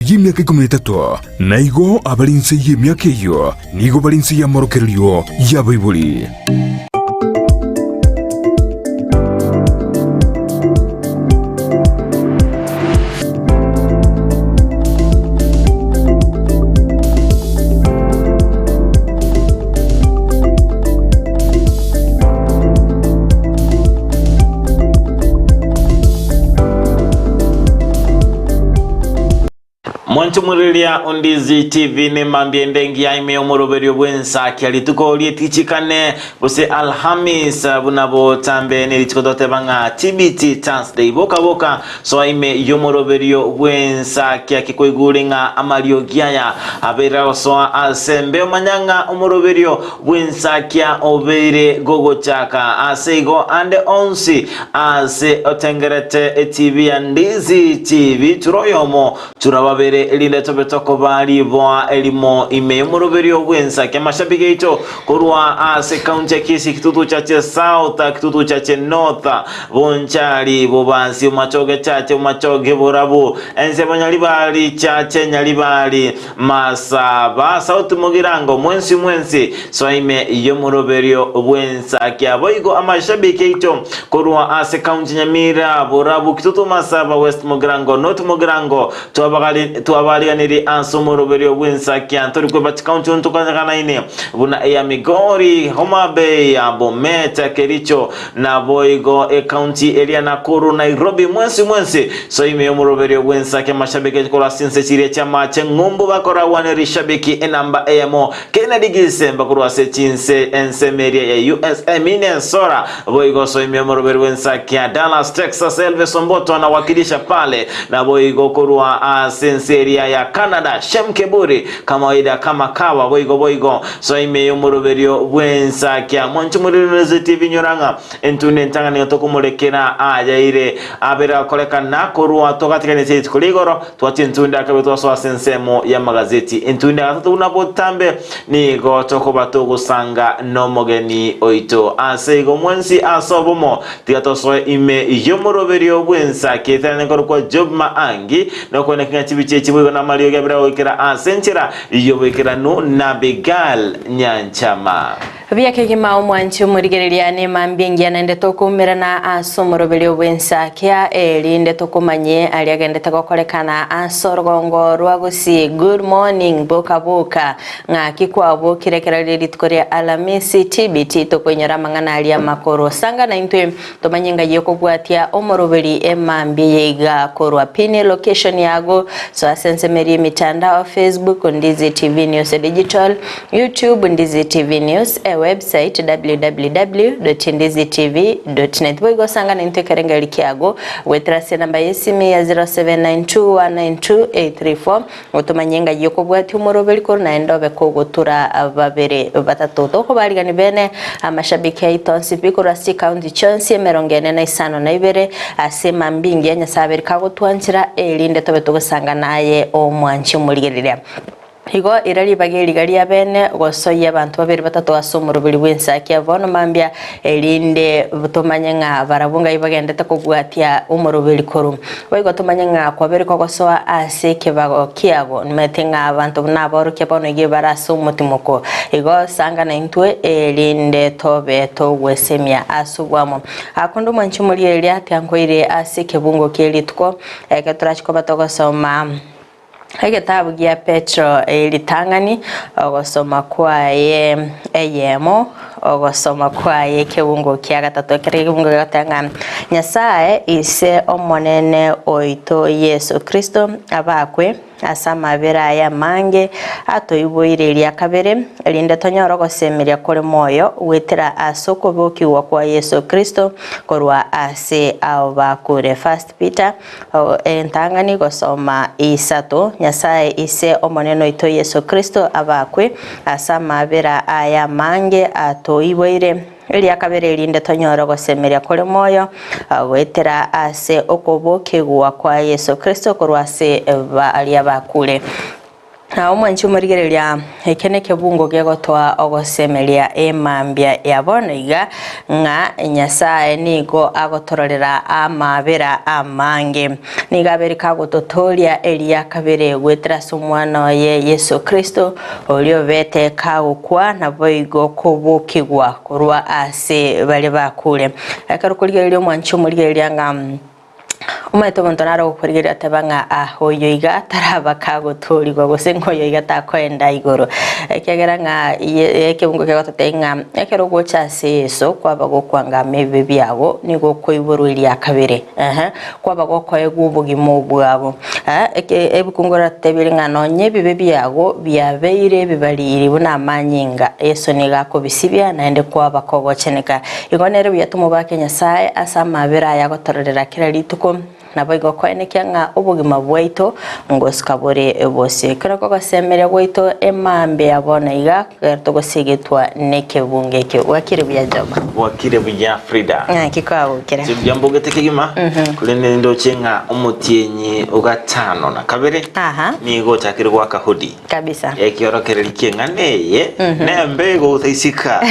y'emiaka ikomi na etato, na igo abare inse y'emiaka eyio nigo bare inse y'amorokererio y'abaibori. Monchumureria Ondizi TV nemambia ende engiya ime omoroberio bw'ensakia rituko rietichikane gose Alhamis buna botambe nerituko toteba ng'a TBT Thursday boka boka Soa ime y'omoroberio bw'ensakia kikoigure ng'a amariogi aya abeire agosoa ase embe, omanya ng'a omoroberio bw'ensakia obeire gogochaka. Ase igo ande onsi aase otengerete etibi ya Ndizi TV, tura oyomo, tura babere, erinde tobe tokoba riboa erimo ime y'omoroberio bw'ensakia. Amashabiki aito korwa ase ekaunti ya Kisii, Kitutu Chache South, Kitutu Chache North, Bonchari, Bobansi, Omachoge Chache, Omachoge Borabu, Ensemo Nyaribari Chache, Nyaribari Masaba, South Mugirango, mwensi mwensi, soa ime y'omoroberio bw'ensakia. Boigo amashabiki aito korwa ase county Nyamira, Borabu, Kitutu Masaba, West Mugirango, North Mugirango, twabagari twabariganirie ase omoroberio bw'ensakia. Ntori kweba chikaunti ntokanyaganaine buna eya Migori, Homa Bay, Bomet, Kericho, Naboigo ecounty eria Nakuru, Nairobi, mwensi mwensi soa ime y'omoroberio bw'ensake amashabiki korwa ase ense chiria chi'amache ng'umbu bakoragwa ne rishabiki enamba eyemo Kennedy Gisemba korwa ase chinse ensemo eria ya USA Minnesota boigo soa ime y'omoroberio bw'ensake Dallas Texas Elvis Omboto anawakilisha pale naboigo korwa ase ense eria ya Canada Shem Keburi Kawaida kama kawa boigo boigo Soa ime y'omoroberio bw'ensakia. Mwanche morerereze TV nyora ng'a entunda entang'ani tokomorekera ayaire abere agokorekana korwa togatiganete rituko ria igoro twachia entunda akabe twasoa ase ensemo y'amagazeti. Entunda ya gatato buna botambe nigo tokoba togosanga nomogeni oito. Ase igo mwensi ase obomo tiga tosoe ime y'omoroberio bw'ensakia eterane korokwa Job Maangi nokoeneki ng'a chibicha echi boigo namariogi abere agoikera ase enchera Y'oboikeranu na Abigail Nyanchama. Buya kegima omwanchi omorigereria nemambia engiya naende tokoumerana ase omoroberio bw'ensakia erinde tokomanye aria agendete gokorekana ase orogongo rwa Gusii. Good morning boka boka ng'aki kwabokire ekero rire rituko ria Alamisi TBT tokoinyora amang'ana aria amakoro sanga naintwe Tomanye ng'ai okobwatia omoroberi emambia eye iga korwa pin location yago soa ase ensemo eria emitandao Facebook Ndizi TV News Digital YouTube Ndizi TV News e website www.ndizitv.net boigo osangane intwe ekerengererio kiago goetera ase enamba y'esimi ya 0792192834 Otomanye ng'ai okobwatia omoroberi korwa naende obe kogotura babere batato. Tokobarigani bene amashabiki aito onsi pi korwa ase chikaunti chionsi emerongo ene na isano na ibere ase emambia engiya Nyasae abere kagotwanchera erinde tobe togosangana aye omwanchi omorigereria. Igo ira ribaga eriga ria bene gosoyia abanto babere batato ase omoroberi bw'ensakia bono mambia erinde tomanye ng'a barabwo ngai bagendete kobwatia omoroberi korwa. Boigo tomanye ng'a kwabere kogosoa ase ekebago kiago, nimanyete ng'a abanto buna aborokia bono iga bare ase omotimoko. Igo sanga naintwe, erinde tobe togwesemia ase obwamo. Akonde omwanchi omoriereria tiankoire ase ekebungo kie rituko, ekero torache koba togosoma Egetabu gia Petero ritang'ani, ogosoma kwaye eyemo, ogosoma kwaye ekebungo kia gatato. Ekero ekebungo gegoteba ng'a Nyasae ise Omonene oito Yeso Kristo abakwe ase amabera aye amange atoiboire eria kabere, erinde tonyore ogosemeria kore moyo goetera ase okobokigwa kwa Yeso Kristo korwa ase abo bakure. First Peter Entang'ani gosoma isato, Nyasae Ise Omonene oito Yeso Kristo abakwe ase amaabera aye amange atoiboire, eria kabere erinde tonyore ogosemeria kore moyo goetera ase okobokigwa kwa Yeso Kristo korwa ase baria bakure. Na omwanchi omorigereria, eke nekebungo gegotoa ogosemeria emambia ya bono iga, ng'a Nyasae nigo agotororera amaabera amange. Nigo abeire kagototooria eria kabere goetera ase Omwana oye Yeso Kristo, oria obete kagokwa naboigo kobokigwa korwa ase baria bakure. Ekero okorigereria omwanchi omorigereria ng'a Omanyete omonto nare ogokorigereria ateba ng'a ah oyo iga taraba kagotoorigwa gose ng'a oyo iga takoenda igoro. Ekiagera ng'a ye ekebungo kegototebia ng'a ekero ogocha ase Yeso kwaba gokwangama ebibe biago nigo okoiborwa eria kabere eeh kwaba gokoegwa obogima obwabo. Eke ebikungo riratotebie ng'a nonye ebibe biago biabeire ebibariri buna amanyinga, Yeso nigo akobisibia naende kwaba kogocheneka. Igo nere buya tomobake Nyasae ase amaabera aya agotororera kera rituko, naboigo koenekia ng'a obogima bwaito ngosuka bore bosio. Ekero kogosemeria gwaito emambia ya bono iga, ekero togosigetwa nekebungo ekio. Bwakire buya Joba? Bwakire buya Frida. Ng'aki kwabokire? Inche mbuya mbogete kegima, korende ndoche ng'a omotienyi o gatano na kabere Aha. nigo ochakire goaka hodi. Kabisa. Ekiorokererio ki'eng'ana eye nembe egotaisika.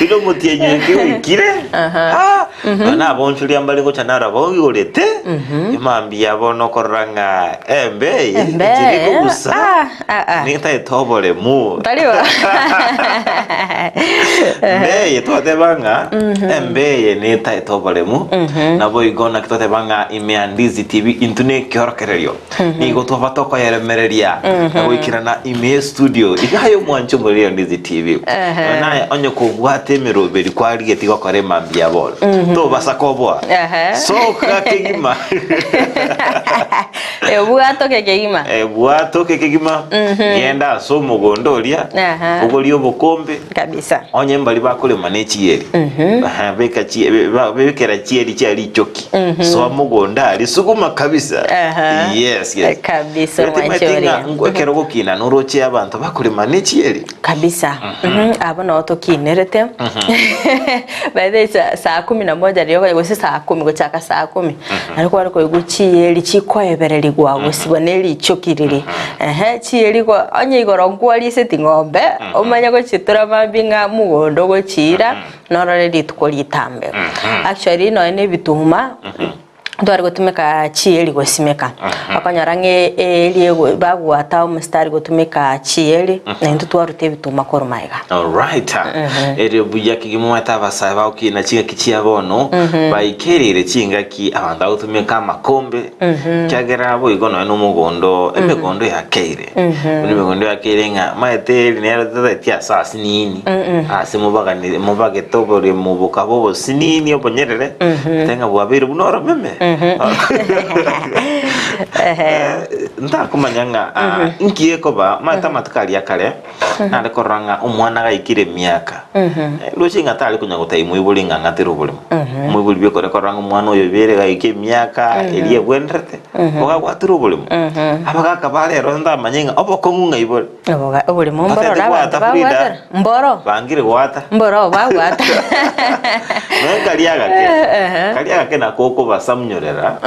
Rinde omotienyi oike oikire, ah, nonya abonchoria mbare gocha naro abaoigorete, emambia bono okorora ng'a embe eye Embe etiri eye, kogusa, ah, ah, ah. netaete oboremu. Tari bo? Embe eye twateba ng'a embe eye netaete oboremu, naboigo naki twateba ng'a ime ya Ndizi TV intwe nekiorokererio. Nigo twaba tokoyeremereria na goikerana ime y'estudio iga aye omwanche omoriri o Ndizi TV. Ehe. Naye onye kobwate emeroberi kwarigetie gokora emambia bono tobasa koboa. Ehe. Soka kegima. Ebwatoke kegima. Ebwatoke kegima. Genda ase omogondo oria Aha. ogorie obokombe Kabisa. onye mbari bakorema ne chieri Aha, beka chie- be- ba- bekera chieri chia richoki Soa mogondo aria, suguma kabisa. Aha. Yes, yes. Kabisa, Rero timanyeti omwanche ng'a oria. ngw- ekero ogokina noroche abanto bakorema ne chieri. Kabisa. Mhm, Abo noo tokinerete. By the way, sa- saa kumi na moja riria okonya gose saa kumi gochaka saa kumi. Nari kware koigwa chieri chikoebererigwa gosibwa ne richoki riria. Ehe, chieri go onye igoro nkwariseti ng'ombe, omanye gochitura mambia ng'a mogondo ogochiira. Norore rituko ritambe. Actually nonya na ebituma tware gotumeka chieri gosimeka. Okonyora ng'a eeri ego bagwata omostari gotumeka chieri na intwe twaruta ebituma korwa magega. Alright. Erio buya kegima omanyete abasae bagokina chingaki chia bono baikereire chingaki abanto bagotumeka amakombe ekiagera boigo nonya na omogondo emegondo yakeire. Buna emegondo yakeire ng'a omanyete eri nero tataeti ase asinini ase mobagani mobagete oboremo bokaba obosinini obonyerere ate ng'a bwabeire buna oromeme. Ntakomanya ng'a ah, inki ekoba omanyete amatuko aria akare nare korora ng'a omwana gaikire emiaka roche ng'a tare konya gotebia moibori ng'a ng'atere oboremo. Omoibori bwekore korora ng'a omwana oyo obeire gaika emiaka eria ebwenerete. Bogabwatire oboremo. Abagaka ba rero ntamanye ng'a obokong'u ng'ai bore. Oboga- Oboremo mboro Batete abanto gwata Frida. babwatera. Mboro. Bangire gwata. Mboro babwata. Noe karia agake. Karia agake nako okobasamunyorera.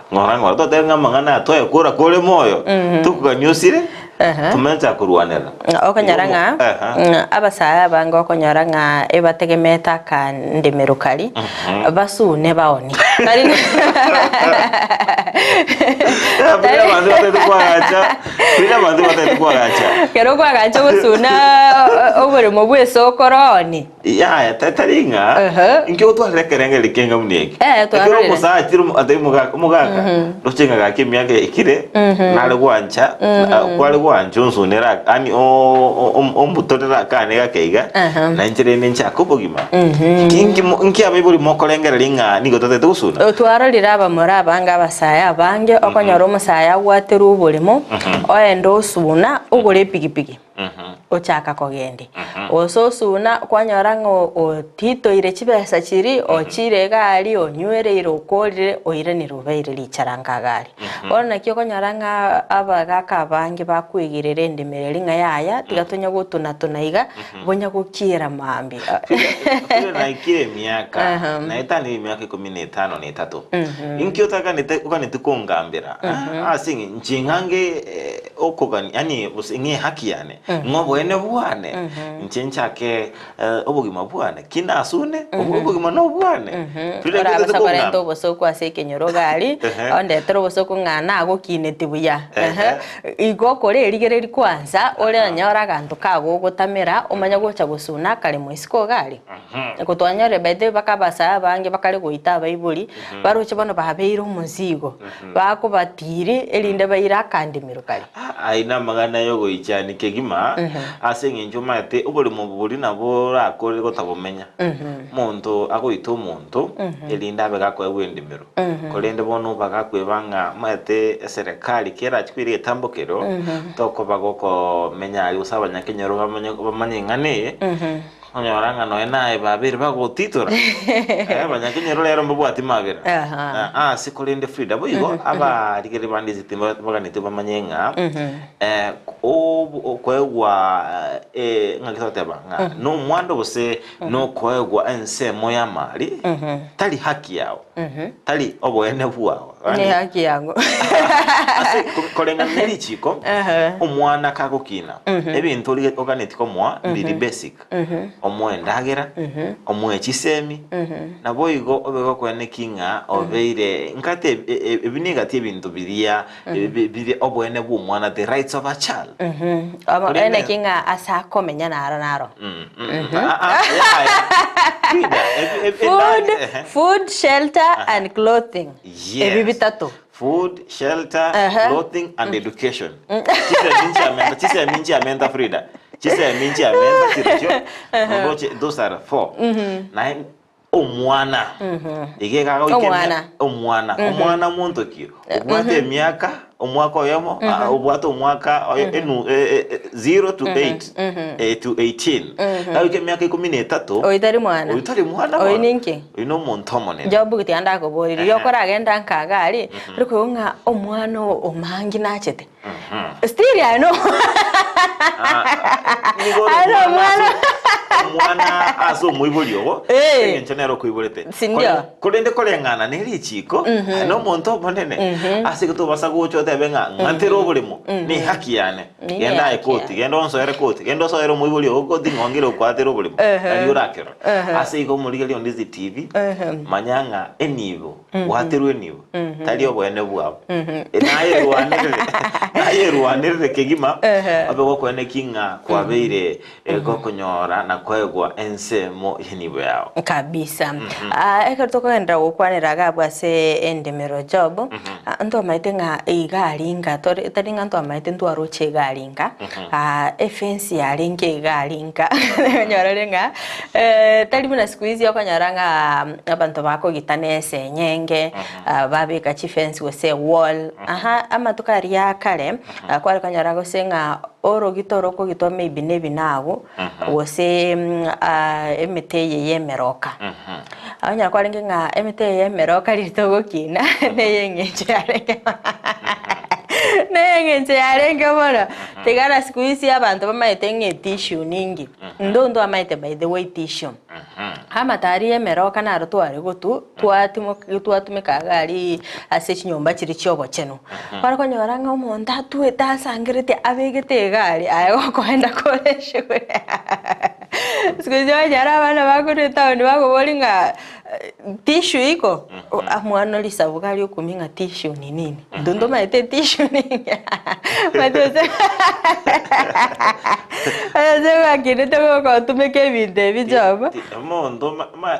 Ng'ora ng'ora totebe ng'a amang'ana aya twayakora kore moyo. Tokogania osire. Tomencha korwanera. Okonyora ng'a Aha. ng'a abasae abange okonyora ng'a ebategemeete akandemero karia, basune baonie. Tari Tari abanto batagete koagacha, tari abanto batagete koagacha. Ekero okoagacha ogosuna oboremo bwa esokoro oonie. Yaya, ta- tari ng'a Ehe. inki otwarire ekerengererio ki'enga buna eke. Eh, Ekero twarorire. omosacha omo- atari omogaka omogaka, roche ng'a gaki emiaka yaikire, nare gwancha, na- kware gwancha onsunere aka yaani o- o- ombutorere akane gake iga, Aha. na inche rende nchake obogima. Nki nki mo- nki abaibori mokorengereria ng'a nigo totagete gosuna? Twarorire abamura abange abasae abange, okonyora omosae agwaterwe oboremo, oende osuna, ogore epikipiki. Ochaka kogendi. Gose osuna kwanyora ng'a otitoire chibesa chiria, ochire egari, onywereire, okorire, oiranire obeire richaranka iga aria. Bono naki okonyora ng'a abagaka abange bakwegerera endemero eria ng'a yaya, tiga tonya gotuna tuna iga, bonya gokiera mambia. Frida naikire emiaka, naetanire emiaka ikomi na etano na etato. Inki otaganete oganeti kongambera? Ase eng'encho inche ng'ange okogania, yaani gose ng'e ehaki yane, ng'a oboene bwane, inche nchake obogima bwane, ki nasune, obogima nobwane. Frida inki otagete Orabasa korenta kongamba? obosoku ase ekenyoro iga aria, ondetere obosoku ng'a nagokineti buya. Igo okore erigereria kwanza, oranyore aganto kagogotamera, omanye gocha gosuna akare moisiko iga aria. Gotwanyorire by the way mpaka abasae abange bakare goita abaibori, baroche bono babeire omozigo, bakobatiri erinde baire akandimero karia. Ayio namang'ana y'ogoichania kegima, ase eng'encho omanyete oborimo boria nabo orakore gotabomenya. Omonto agoita omonto, erinde abe gakoegwa endimero. Korende bono bagakweba ng'a omanyete eserekari kerachie koira egetambo kero, tokoba gokomenya aria gose abanyakenyoro bamanye bamanye eng'ana eye, Okonyora ng'a nonya naye babeire bagotitora, abanyakenyoro rero mbabwati mabera. Aha. Ase korende Frida, boigo abarigereria bande ase timba baganete bamanye ng'a obo okoegwa ng'aki togoteba ng'a nomwando gose nokoegwa ensemo y'amari tari haki yao, tari oboene bwao. Ne haki yango. Ase koreng'ana ne richiko, omwana kagokina, ebinto oria oganeti komoa mbiri basic. Omoe endagera, omoe chisemi, naboigo obe gokweneki ng'a obeire nkate ebi negati ebinto biria bire oboene bwa omwana, the rights of a child. Korende Eneki ng'a ase akomenya naro naro. Food, food, shelter and clothing. Ebi Yes. bitato. Food, shelter, Aha. clothing and education. Chisemi nchiamenta, chisemi nchiamenta Frida. Chisemi nchiamenta chirochio. Oroche, those are four. Naye omwana. Iga iga agoika emia- Omwana. omwana. Omwana monto ki? Obwate emiaka, omwaka oyomo, ah, obwate omwaka oyo- enu, eh, eh, eh, zero to eight, eh, to 18. Agoika emiaka ikomi na etato. Oyo tari mwana. Oyo tari mwana Oyo bono. ninki? Oyo nomonto omonene. Job tiga ndakoborie, riria Ehe. okoragenda nka iga aria, ori koigwa ng'a omwana omangi nachete. Still aye no Nigo ore Aye omwana nomwana. ase- omwana ase omoibori ogo Eh. eng'encho nere okoiborete Sindio. Kore- korende koreng'ana ne richiko aye nomonto omonene ase igo tobasa gocha otebe ng'a ng'atere oboremo ne haki yane Ni genda aye haki koti yaye. genda onsoere koti genda osoere omoibori ogo koti ng'ongere okwatere oboremo nari orakerore ase igo omorigereria onde ase TV manya ng'a enibo Gwaterwe enibo, tari oboene bwabo. Nayerwanerere, nayerwanerere kegima, obe gokoene ki ng'a kwabeire gokonyora na koegwa ensemo y'enibo yao. Kabisa. Ah, ekero tokogenderera gokwanera iga abwo ase endemero Job, ah, ntwamaete ng'a iga aringa tore tari ng'a ntwamaete ntwaroche iga aringa, ah, efence yarenge iga aringa onyorore ng'a Tari buna siku hizi okonyora ng'a abanto bakogitana esenyenge, babeka chifence gose ewall, aha amatuko aria a kare, kware konyora gose ng'a orogito orokogitwa maybe na ebinagu, gose emete eye ya emeroka. Okonyora kwarenge ng'a emete eye ya emeroka riria togokina, neye eng'encho yarenge neye eng'encho yarenge mono, tigana siku hizi abanto bamaete ng'a etissue ninki. Ntwe ntwamaete by the way tissue. Amatari y'emeroka naro tware gotu twatimoki twatumeka iga aria ase chinyomba chiria chia obochenu. Kware konyora ng'a omonto atwete asangerete abegete iga aria aye gokoenda kore eshughuli siku hizi okonyora abana bakorwa etown bakoboria ng'a tissue iko? Omwana risabu iga aria okumia ng'a tissue ni nini? Intwe ntomaete etissue ninki? Omanyete gose gose gwakinete gogotumeka ebinto ebi job. Omonto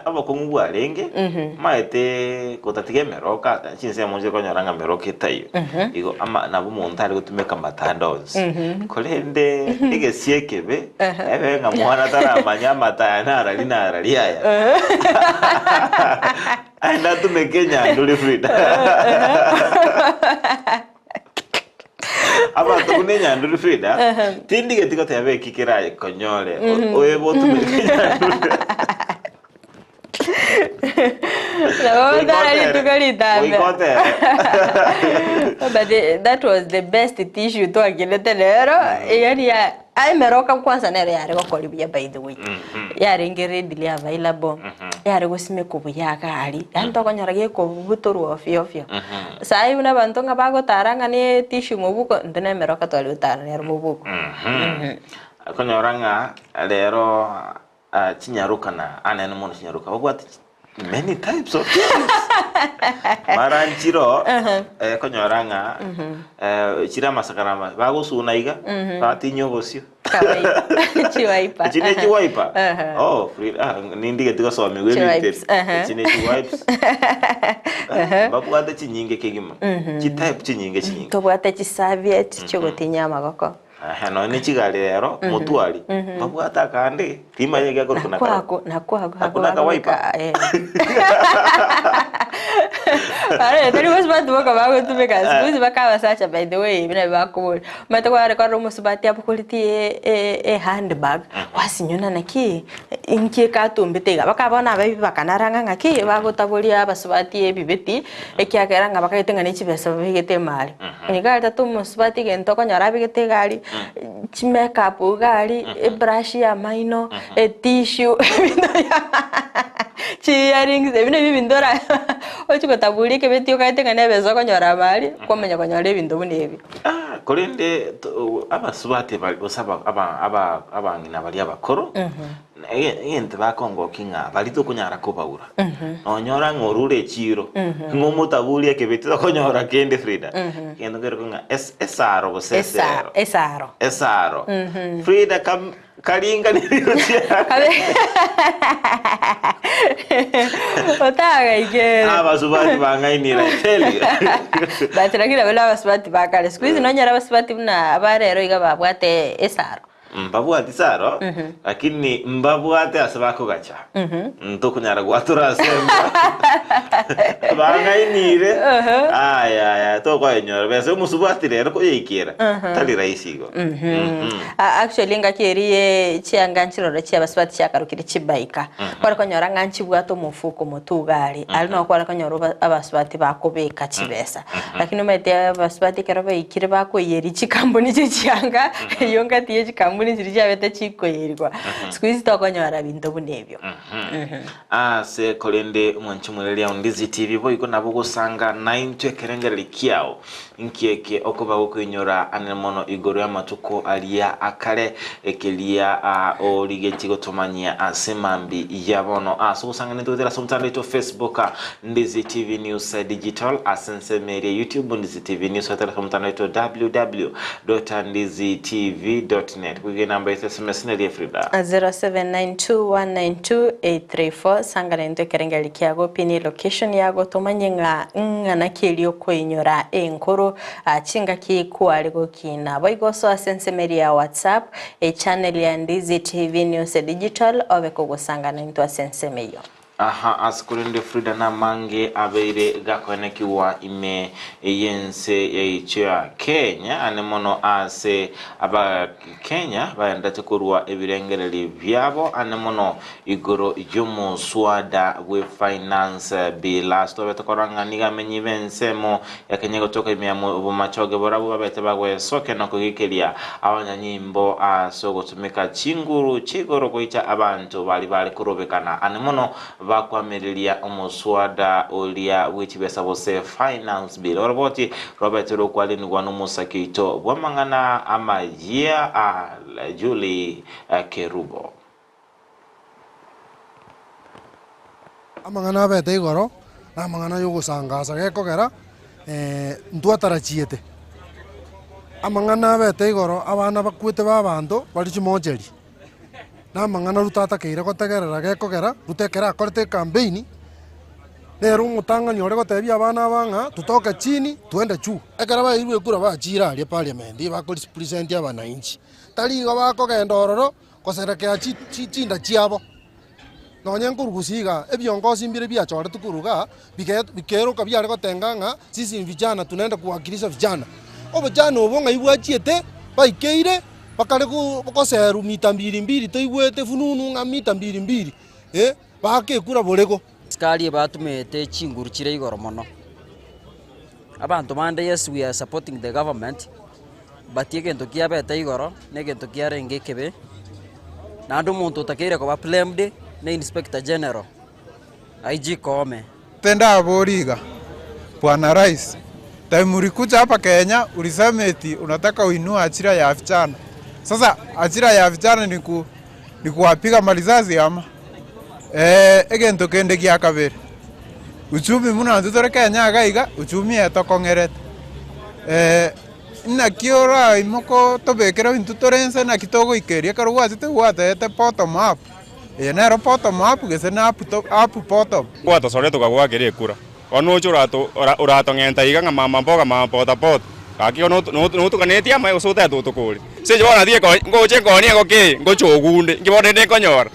obokong'u bwarenge, omanyete gotatiga emeroka, chinsemo nchire okonyora ng'a meroka etaiyo, igo ama nabo omonto are gotumeka amatanda onsi. Korende egesio ekebe, ebe ng'a mwana taramanya amata aya narari narari aya. Aye natumeke enyandori Frida. Abanto buna enyanduru Frida, tindigeti goteba eki kerakonyore oebe otumeke enyanduru. Nabo Goika otara otere. rituko ritambe. Goika otere. But that was the best tissue twakinete rero, yani ya emeroka kwanza nero yare gokori buya by the way. Yarenge readily available, yare gosimekwa buya iga aria, yaani tokonyora gekobutorwa ofio ofio. Saii buna abanto ng'a bagotara ng'a ne tissue mobuko, intwe na emeroka tware gotara nero mobuko. Okonyora ng'a rero chinyaroka na anene mono chinyaroka babwate many types of tissues. Mara nchiro okonyora ng'a chire amasakara ama bagosuna iga batinyia obosio. Kawaida. Chiwiper. Echi ne chiwiper? Aha. Oh, free, ah, nindigeti gosomiwa ebinto ebi. Chiwipes, aha. Echi ne chiwipes. Babwate chinyinge kegima. Chitype chinyinge chinyinge. Tobwate chisavieti chiogotinyia amagoko. Aha, nonya ne chigari rero, motwari, babwate akande, timanya ekia korokwa na karokwo. Nakwako, nakwako, Ako nakawaipa? eh. Are, tari basubati boka bagotumeka, siku hizi mpaka abasacha by the way, buna bakoboria. Omanyete kware korora omosubati abogoretie e handbag, gwasinyuna naki, inki ekatumbete iga, mpaka bono abaibbi bakanara ng'a ng'aki, bagotaboria abasubati ebibeti, ekiagera ng'a bakagete ng'a ne chibesa babegete emari. Iga aria tata omosubati egento okonyora abegete iga aria, chimakeup iga aria, ebrush ya amaino, etissue, ebinto bia chi earrings, ebi nabio ebinto ora ochie gotaburia ekebeti okaete ng'a nebesa okonyora aba aria, kwamanya konyora ebinto buna ebi. Ah, korende to- abasubati bari gose aba- aba- aba- abang'ina baria abakoro, ege- egento bakongokia ng'a baria tokonyara kobaura, nonyora ng'a orure echiro, ng'a omotaburie ekebeti tokonyora kende Frida, egento nkerokio ng'a es- esaro gose Esa- esero. esaro. Esaro. Frida kam- karinganirie gochia Kabe otagaikere. Abasubati bang'ainire, I tell you. But lakini nabo na abasubati ba kare. Siku hizi nonyore abasubati buna aba rero iga babwate esaro. Mbabwati esaro, lakini mbabwate ase bakogacha. Ntokonyara gwatora ase embwa. Bang'ainire. Aya aya tokoenyora. Besa omosubati rero koyeikera tari rahisi igo. Ah, Actually engaki eria ye chianga nchiroro chia abasubati chiakarokire chibaika. Kware konyora ng'a nchibwate omofuko omotwe iga aria. Aria nabo kware konyora oba abasubati bakobeka chibesa. Lakini omanyete abasubati ekero baikire bakoiyeria chikampuni chia chianga, eywo ngati ye chikampuni chiria chiabete chikoiyerigwa. Siku hizi tokonyora binto buna ebio. Ase korende omwanchi omoreria o Ndizi TV boigo nabo ogosanga naintwe ekerengererio kiao Inki eke okoba gokoinyora anene mono igoro y'amatuko aria akare, ekeria origetie gotomanyia ase mambia ya bono? Ase ogosang'ana intwe goetera ase omotandao oito Facebook, Ndizi TV News Digital, ase ensemo eria YouTube, Ndizi TV News, goetera ase omotandao oito www.ndizitv.net. Goika enamba yaito SMS neria Frida. 0792192834 Sangana intwe ekerengererio kiago pini location yago tomanye ng'a Ing'ana ki eria okoinyora enkoro chingaki kware gokina? Boigo osoe ase ensemo eria ya WhatsApp, echannel ya Ndizi TV News Digital obe kogosangana intwe ase ensemo eyio. Aha ase korende Frida namange abeire gakoenekigwa ime y'ense yaito ya Kenya ane mono ase Abakenya baendete korwa ebirengererio biabo ane mono Igoro y'omoswada bwe Finance Bill ase twabete korora ng'a nigo amenyi b'ensemo ya Kenya gotoka ime ya Bomachoge barabwo babete bagwesokia na kogekeria abanyanyimbo ase ogotumeka chinguru chi'igoro goicha abanto baria bare korobekana ane mono bakoamereria omoswada oria bwe chibesa gose Finance Bill. Oroboti rwabete rokwarenigwa n'omosaki oito bw'amang'ana amayia a Julie Kerubo. Amang'ana abete igoro namang'ana y'ogosangasa gekogera ntwatarachiete. Amang'ana abete igoro abana bakwete ba abanto bare chimocheri, namang'ana Ruto atakeire gotegerera gekogera Ruto ekero akorete ecampaign, nere omotang'ani ore gotebia abana aba ng'a tutoke chini twende juu. Ekero baeirwe ekura bachire aria parliament bako represent abananchi, tari igo bakogenda ororo. Goserekea chinda chiabo. Nonye nkorwa gusii igaa, ebiongosi mbire biachoretwe korwa igaa, bikeroka biare gotenga ng'a sisi ni vijana tunaenda kuwakilisha vijana. Obochano obo ng'ai bwachiete, baikeire, bakare go goserwa mita mbiri mbiri toigwete fununu ng'a mita mbiri mbiri, eh, baake ekura borego. Asikari ebatumete chinguru chire igoro mono. Abanto bande yes we are supporting the government, but egento kiabete igoro, na egento kiarenge ekebe, naende omonto otakeire koba blamed ne inspector general, IG Koome. Tindabori iga, Bwana Rais, time ulikuja hapa Kenya ulisema eti unataka uinue ajira ya vijana. Sasa ajira ya vijana ni ku ni kuwapiga marisasi ama? Eh, egento kende gia kabere, uchumi buna intwe tore Kenya iga iga, uchumi etokong'erete. Naki oraimoke otobekere intwe tore inse naki togoikeria ekero gwachete gwatebete bottom up. Eye nero bottom up gese na up to up bottom. Gwatosorire tokagoakera ekura, bono noche orato ora oratong'enta iga ng'a mama mboga mama bodaboda, gaki igo noto noto notoganetie amaye gose otagete otokore. Ase inche bono natige ko ngoche nkoonie engoko eye, ngoche ogunde, inki bono rende nkonyora.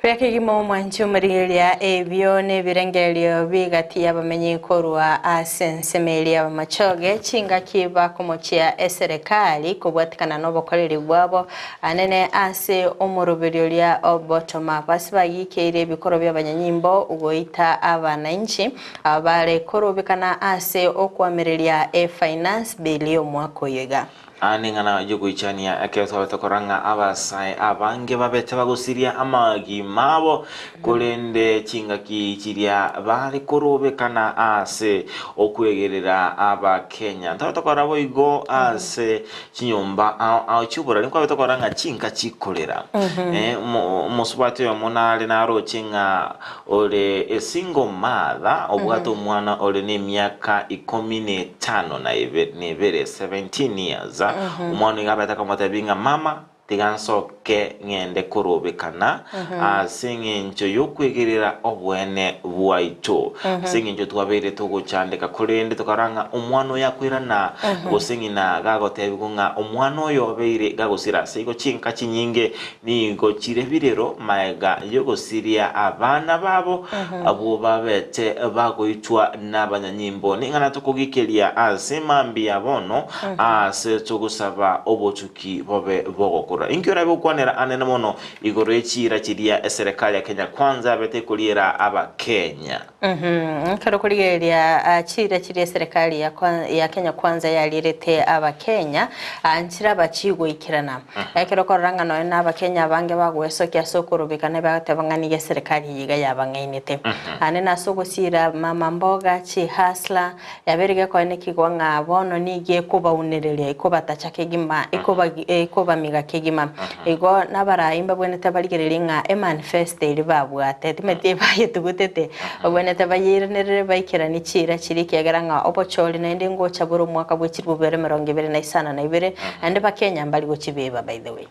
Buya kegima omwanchi omorigereria ebio nebirengererio bigati y'abamenyi korwa ase ensemo eria y'abamachoge chingaki bakomochia eserekari kobwatikana nobokoreri bwabo anene ase omoroberio oria o bottom up ase bagikeire ebikoro bi'abanyanyimbo goita abananchi abare korobekana ase okoamereria efinance bill y'omwaka oyo iga. Aya neng'ana y'ogoichania ekero twabete korora ng'a abasae abange babete bagosiria amagima abo, korende chingaki chiria bare korobekana ase okwegerera Abakenya. Ntwabete korora boigo ase chinyomba ao ao chi'oborari, nkwabete korora ng'a chinka chikorera. Eh, omo- omosubati oyomo nare naroche ng'a ore a single mother, obwate omwana ore nemiaka ikomi na etano na ebere, 17 years, omwana oyo abete akamotebia ng'a mama tiga nsoke ng'ende korobekana ase eng'encho y'okwegerera obwene bwaito, ase eng'encho twabeire togochandeka, korende tokarora ng'a omwana oyo akoirana, gose ng'ina gagotebigwa ng'a omwana oyo obeire gagosira. Ase igo chinka chinyinge Nigo chire birero magega y'ogosiria abana babo, abwo babete bagoitwa nabanyanyimbo. Ning'ana tokogikeria ase mambia bono, aase togosaba obotuki bobe bogokura. Inki orabe gokwanera anene mono igoro ye chiira chiria eserekari ya Kenya Kwanza yabete ekoriera Abakenya? Ekero okorigereria chiira chiria eserekari ya Kenya Kwanza yarierete Abakenya, nchiraba chigoikerana. Ekero okorora ng'a nonya na Abakenya abange bagwesokia ase okorobekana bagateba ng'a nigo eserekari eye iga yabang'ainete. Naende nase ogosiira mama mboga, chihustler, yabeire gekoenekigwa ng'a bono nigo ekobaunereria, ekobatacha kegima, ekobamiga kegima. Igo nabarai mbabwenerete barigererie ng'a emanifesto eria babwate, timanyeti ebayetugutete, babwenerete bayeiranerere baikeranie chiira chiria ekiagera ng'a obochori naende ngocha bore omwaka bwe chilifu bibere emerongo ebere na isano na ibere, naende bakenya mbari gochibeba by the way.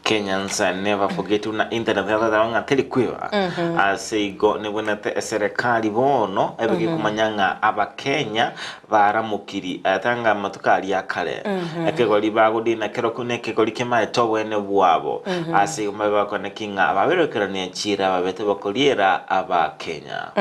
Kenyans never forget buna internet yatoteba ng'a teri kweba. Ase igo nebwenerete eserekari bono ebe gekomanya ng'a abakenya Baramokiri, tanga amatuko aria a kare, ekegori bagodina kerokio nekegori kemaete obwene bwabo. Ase igo mbabe bakwane ki ng'a baberokeranie chiira babete bakoriera Abakenya.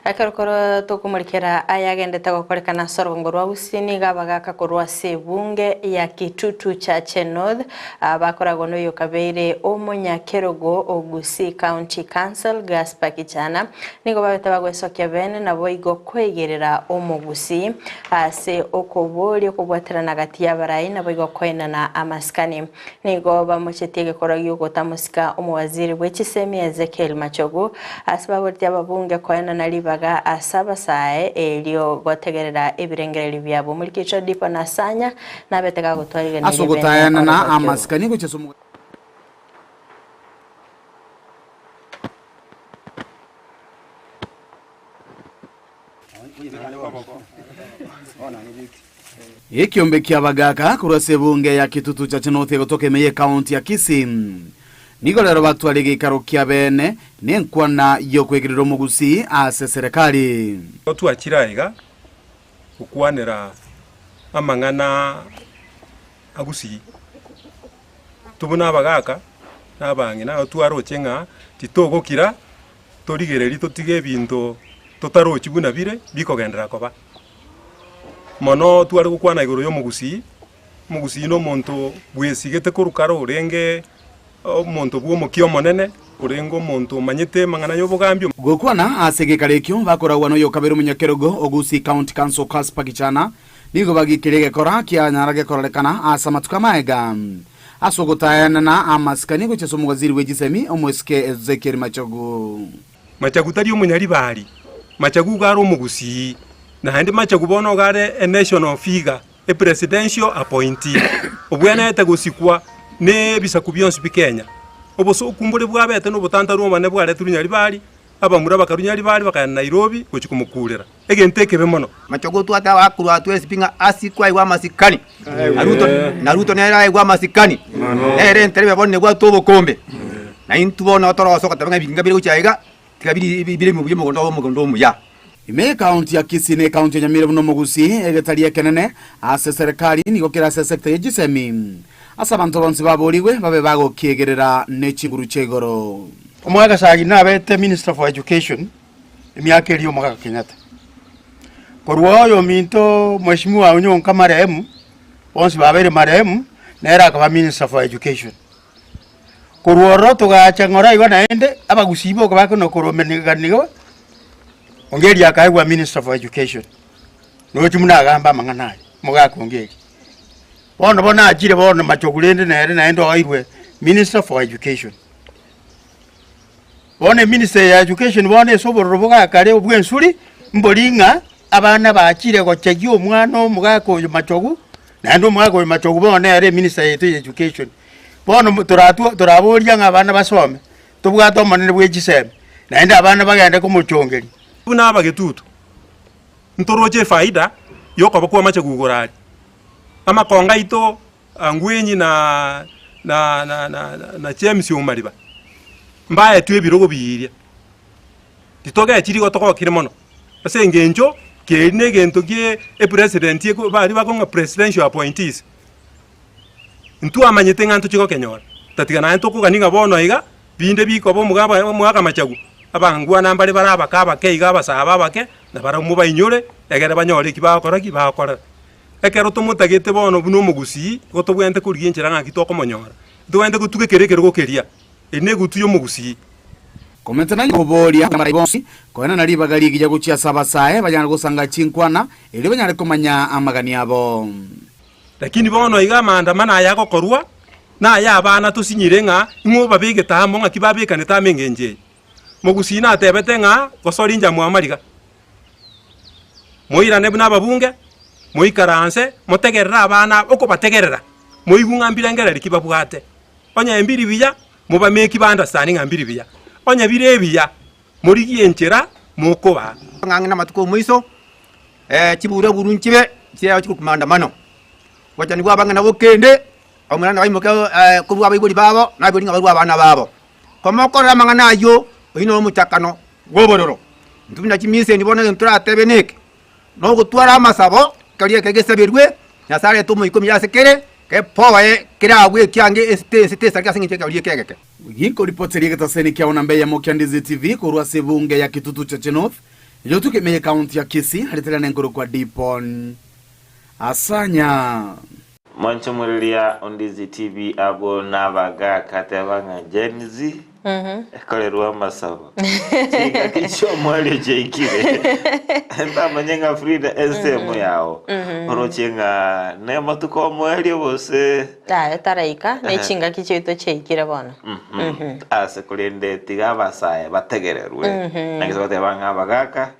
Ekero korwa tokomorikera ayagendete gokorekana ase orogongo rwa Gusii nigo abagaka korwa ase ebunge ya Kitutu Chache North bakoragwa noyokabeire omonyakerogo o Gusii County Council Gaspar Kichana Nigo babete bagwesokia bene naboigo koigerera omogusii ase okoboria okobwaterana gati y'abarai naboigo koenana amasikani. Nigo bamochetie egekorwa gi'ogotamosika omowaziri bwe chisemi Ezekiel Machogu ase baboretie ababunge koenana ribaga ase abasae erio gotegerera ebirengererio biabo. Omorikeicho Dipo Nasanya nabete Ase gagotwarigeneria bene ogotaenana oroboti oro. amasikani gochia ase omogaso. Ekiombe ki'abagaaka korwa ase ebunge ya Kitutu Chache North egotoka ime y'ekaunti ya Kisii nigo rero batware egeikaro kia beene nenkwana y'okwegerera omogusii ase eserekari. Nigo twachire aiga gokwanera amang'ana a Gusii. Intwe buna abagaaka na abang'ina nabo twaroche ng'a titogokira. Torigererie totige ebinto totarochi buna bire bikogenderera koba. Mono tware gokwana igoro y'omogusii, omogusii nomonto bwesigete korwa kare orenge omonto bw'omokia omonene, orenge omonto omanyete amang'ana y'obogambi. Gokwana ase egekaro ekio bakoragwa noyokabere omonyakerogo o Gusii County Council Casper Gichana nigo bagikirie egekora kianyara gekororekana ase amatuko amaega ase ogotaenana amasikani gochia ase omowaziri bwe chisemi omoisike Ezekiel Machogu. Machagu tari omonyaribari, Machagu iga are omogusii, naende Machagu bono iga are a national figure, a presidential appointee, obwenerete gosikwa ne ebisaku bionsi bi Kenya. Obosoku mbore bwabete na obotantaru obonene bwaretirwe Nyaribari, abamura bakarwa Nyaribari bakagenda Nairobi gochia komokurera. Egento ekebe mono. Machogu twateba korwa twesipi ng'a asikwe aigwe amasikani, na Ruto, na Ruto nere aigwe amasikani, nere enterebe bono nebwate obokombe. Na intwe bono torosa ogoteba ng'a ebinga bire gochia aiga, tiga biri bire buya omogondo obe omogondo omuya. Ime y'ekaunti ya Kisii na ekaunti ya Nyamira buna omogusii, egetari ekenene ase eserekari nigo kere ase esecta ye chisemi, ase abanto bonsi baborigwe babe bagokiegerera ne chinguru chia igoro. Omogaka Sagi nabete Minister for Education emiaka eria omogaka Kenyatta. Korwa oyominto Mheshimiwa Onyonka marehemu, bonsi babeire marehemu, nere akaba Minister for Education. Korwa ororo togacha ng'ora igo naende, abagusii boka bakona koromeneganiwa, Ongeri akaegwa Minister for Education, nochi buna agamba amang'ana aya, omogaka Ongeri. Bono bono achire bono Machogu rende nere naende oeirwe Minister for Education. Bono eministry ya education bono ase obororo bogakare obw'ensuri, mbori ng'a abana bachire gochegia omwana omogaka oyo machogu, naende omogaka oyo machogu bono nere eminister yaito ya education. Bono mo toratwa toraboria ng'a abana basome, tobwate omonene bwe chisemi, naende abana bagende komochongeria. Buna abagetutu, ntoroche efaida y'okoba kw'amachogu igoro aria. Amakongo aito Angwenyi na na na na na James Omariba mbaetwe ebirogo biria, titogechiri igo togokire mono ase engencho keri na egento gie epresident eko baria bakong'a presidential appointees, ntwamanyete ng'a ntochia gokenyora, tatiga naende tokogania ng'a bono iga binde bikoba omogaba omogaka Machagu, abangwana mbare bare abake abake iga abasaaba abake, nabarabwo mobainyore egere banyore eki bagokora ki bagokorera. Ekero tomotagete bono buna omogusii, igo tobwenerete korigia enchera ng'aki tokomonyora. Ntobwenerete gotuga ekero ekerogo keria. Eri negutu y'omogusii. Komenta koboria abarai bonsi koenana ribaga rigiya gochia ase abasae banyare gosanga chinkwana, erio banyare komanya amagani abo. Lakini bono iga amaandamano aya agokorwa naya abana tosinyire ng'a ing'o obabegete amo ng'aki babekanete amo engencho eye. Mogusii natebete ng'a gosori inche amwamariga. Moirane buna ababunge, moikaranse, motegerere abana aba, okobategerera, moigwe ng'a mbirengererio ki babwate. Onye mbiri buya, mobameki ba understand ng'a mbiri buya. Onye bire ebiya, morigie enchera mokobaa. Ng'ang'e namatuko omoiso, chiburaburu nchibe chiaye chigokwa maandamano, gochani bwa abang'ina bokende, omwana nabaimoke korwa abaibori babo, na abaibori ng'a barue abana babo. Komokorera amang'ana ayio, oyio noro omochakano bw'obororo. Intwe buna chimiseni bono egento toratebe neke, nogotwara amasabo, keria eke gesaberwe, Nyasae arete omoika omuya ase kere, kepoe keragwe ekiange ase ense tesareke ase engencho y'ekerorio eke egeke. Ginkoripoteria egetaseni kiao namba eyemo kia Ndizi TV korwa ase ebunge ya Kitutu Chache North, eyotuka ime y'ekaunti ya Kisii, aritera nenkorokwa Dipon Asanya. Monchomoreria Ondizi TV abwo nabagaka teba ng'a Gen Z ekorerwa amasabo chingaki chi'omoerio chiaikire ntamanye ng'a Frida ensemo yao oroche ng'a nematuko omoerio gose Yaya taraika, ne chingaki chiaito chiaikire bono. Ase korende tiga abasae bategererwe naki togoteba ng'a abagaka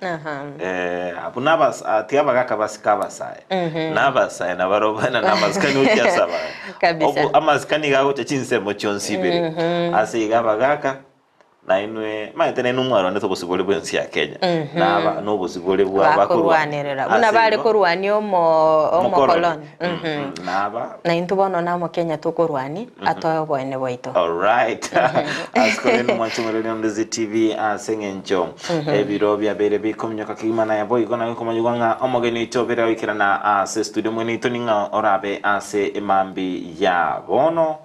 abwo nabas tiga abagaka basike abasae na abasae nabarobwo baenane amasikani gochia ase abagaka. Kabisa. Obo amasikani iga agocha chinsemo chionsi ibere ase iga abagaka Nainwe maete nainwe mwarwanete obosibore bw'ense ya Kenya, na aba nobosibore bwa Bakorwanerera. Buna Ase bare igo, korwania omo omokoloni. Mhm. Na aba Na intwe bono namokenya tokorwani atoe oboene bwaito. Alright. Ase korende mwanche mwereri on Ndizi TV ase eng'encho ebiro biabeire bikominyoka kegima naye boigo naye okomanyigwa ng'a omogeni oito obere oikerana ase studio omogeni oito ning'o orabe ase emambi ya bono.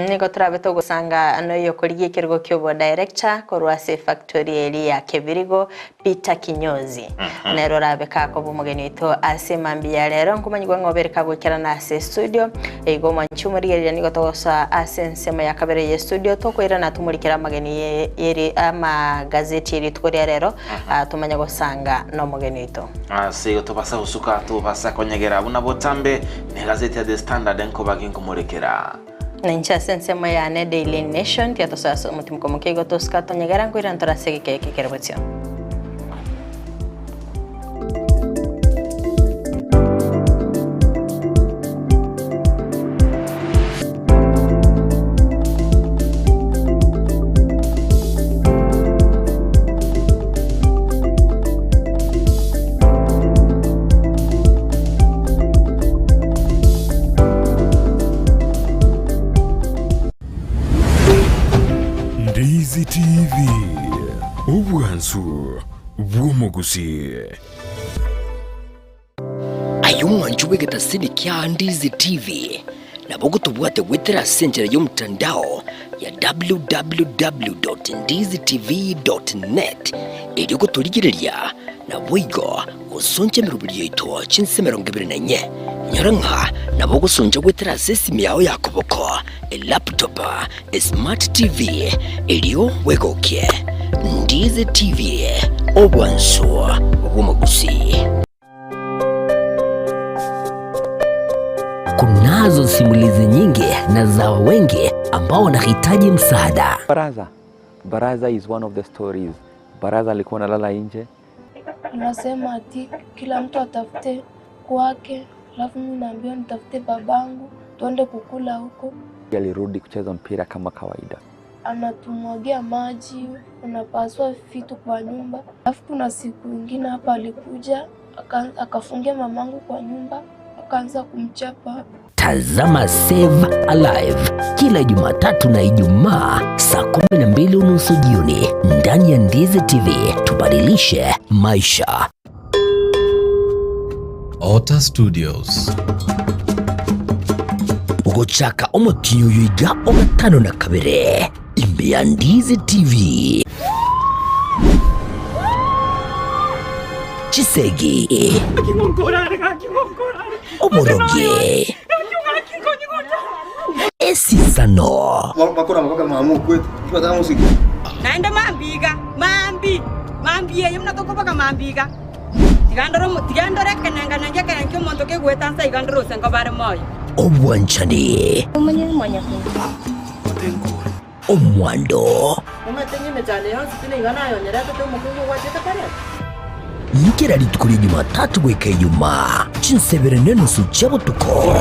Nigo torabe togosanga noyokorigia ekerogo ki'obodirector. Director korwa ase efactory eria ya Kebirigo Peter Kinyozi. Nere orabe kakoba omogeni oito ase mambia ya rero nkomanyigwa ng'a obere kagoikerana ase estudio. Igo omwanchi omorigereria nigo togosoa ase ensemo ya kabere ye studio tokoirana tomorikere amageni ye yeri amagazeti ye rituko ria rero tomanye gosanga nomogeni oito. Ase igo tobasa gosuka tobasa konyegera buna botambe negazeti ya The Standard nkoba ginkomorekera. Na inche ase ensemo yane Daily Nation tiga tosoe ase omotimoko moke igo tosuka tonyegera nkoirana tore ase egeka eke kere bosio. Ndizi TV, obwansu bw'omogusii. Aye omwancho bw'egetasini kia Ndizi TV, nabo ogotobwate goetera ase enchera y'omotandao ya www.ndizitv.net erio gotorigereria naboigo gosoncha emeroberi yaito chinse 24. Nyora ng'a nabo ogosoncha goetera ase esimi yao ya koboko, elaptop, esmart TV, erio bwegokie. Ndizi TV, obwansu bw'omogusii. Kunazo simulizi nyingi na za wengi ambao wanahitaji msaada. Baraza. Baraza is one of the stories. Baraza alikuwa analala nje. Anasema ati kila mtu atafute kwake, alafu mimi naambiwa nitafute babangu tuende kukula huko. Alirudi kucheza mpira kama kawaida. Anatumwagia maji, unapasua vitu kwa nyumba. Alafu kuna siku ingine hapa alikuja akafungia mamangu kwa nyumba akaanza kumchapa. Tazama Save Alive kila Jumatatu na Ijumaa saa 12:30 jioni ndani ya Ndizi TV. Tubadilishe maisha. Ota Studios. Ogochaka omotinyi oyo iga ogatano na kabere imbe ya Ndizi TV. Chisegi, oborogi, esisano. Naende mambiga, mambi, mambi eye buna tokoboka mambiga. Tiga ndore omo- tiga ndore ekenenga-nenga ekerengo ki'omonto kegoeta nse iga ndore ose nkobare moyo. Obwanchani, omwando. Kera rituko ria Jumatatu goika Ijumaa, chinsebere nenusu chia botuko.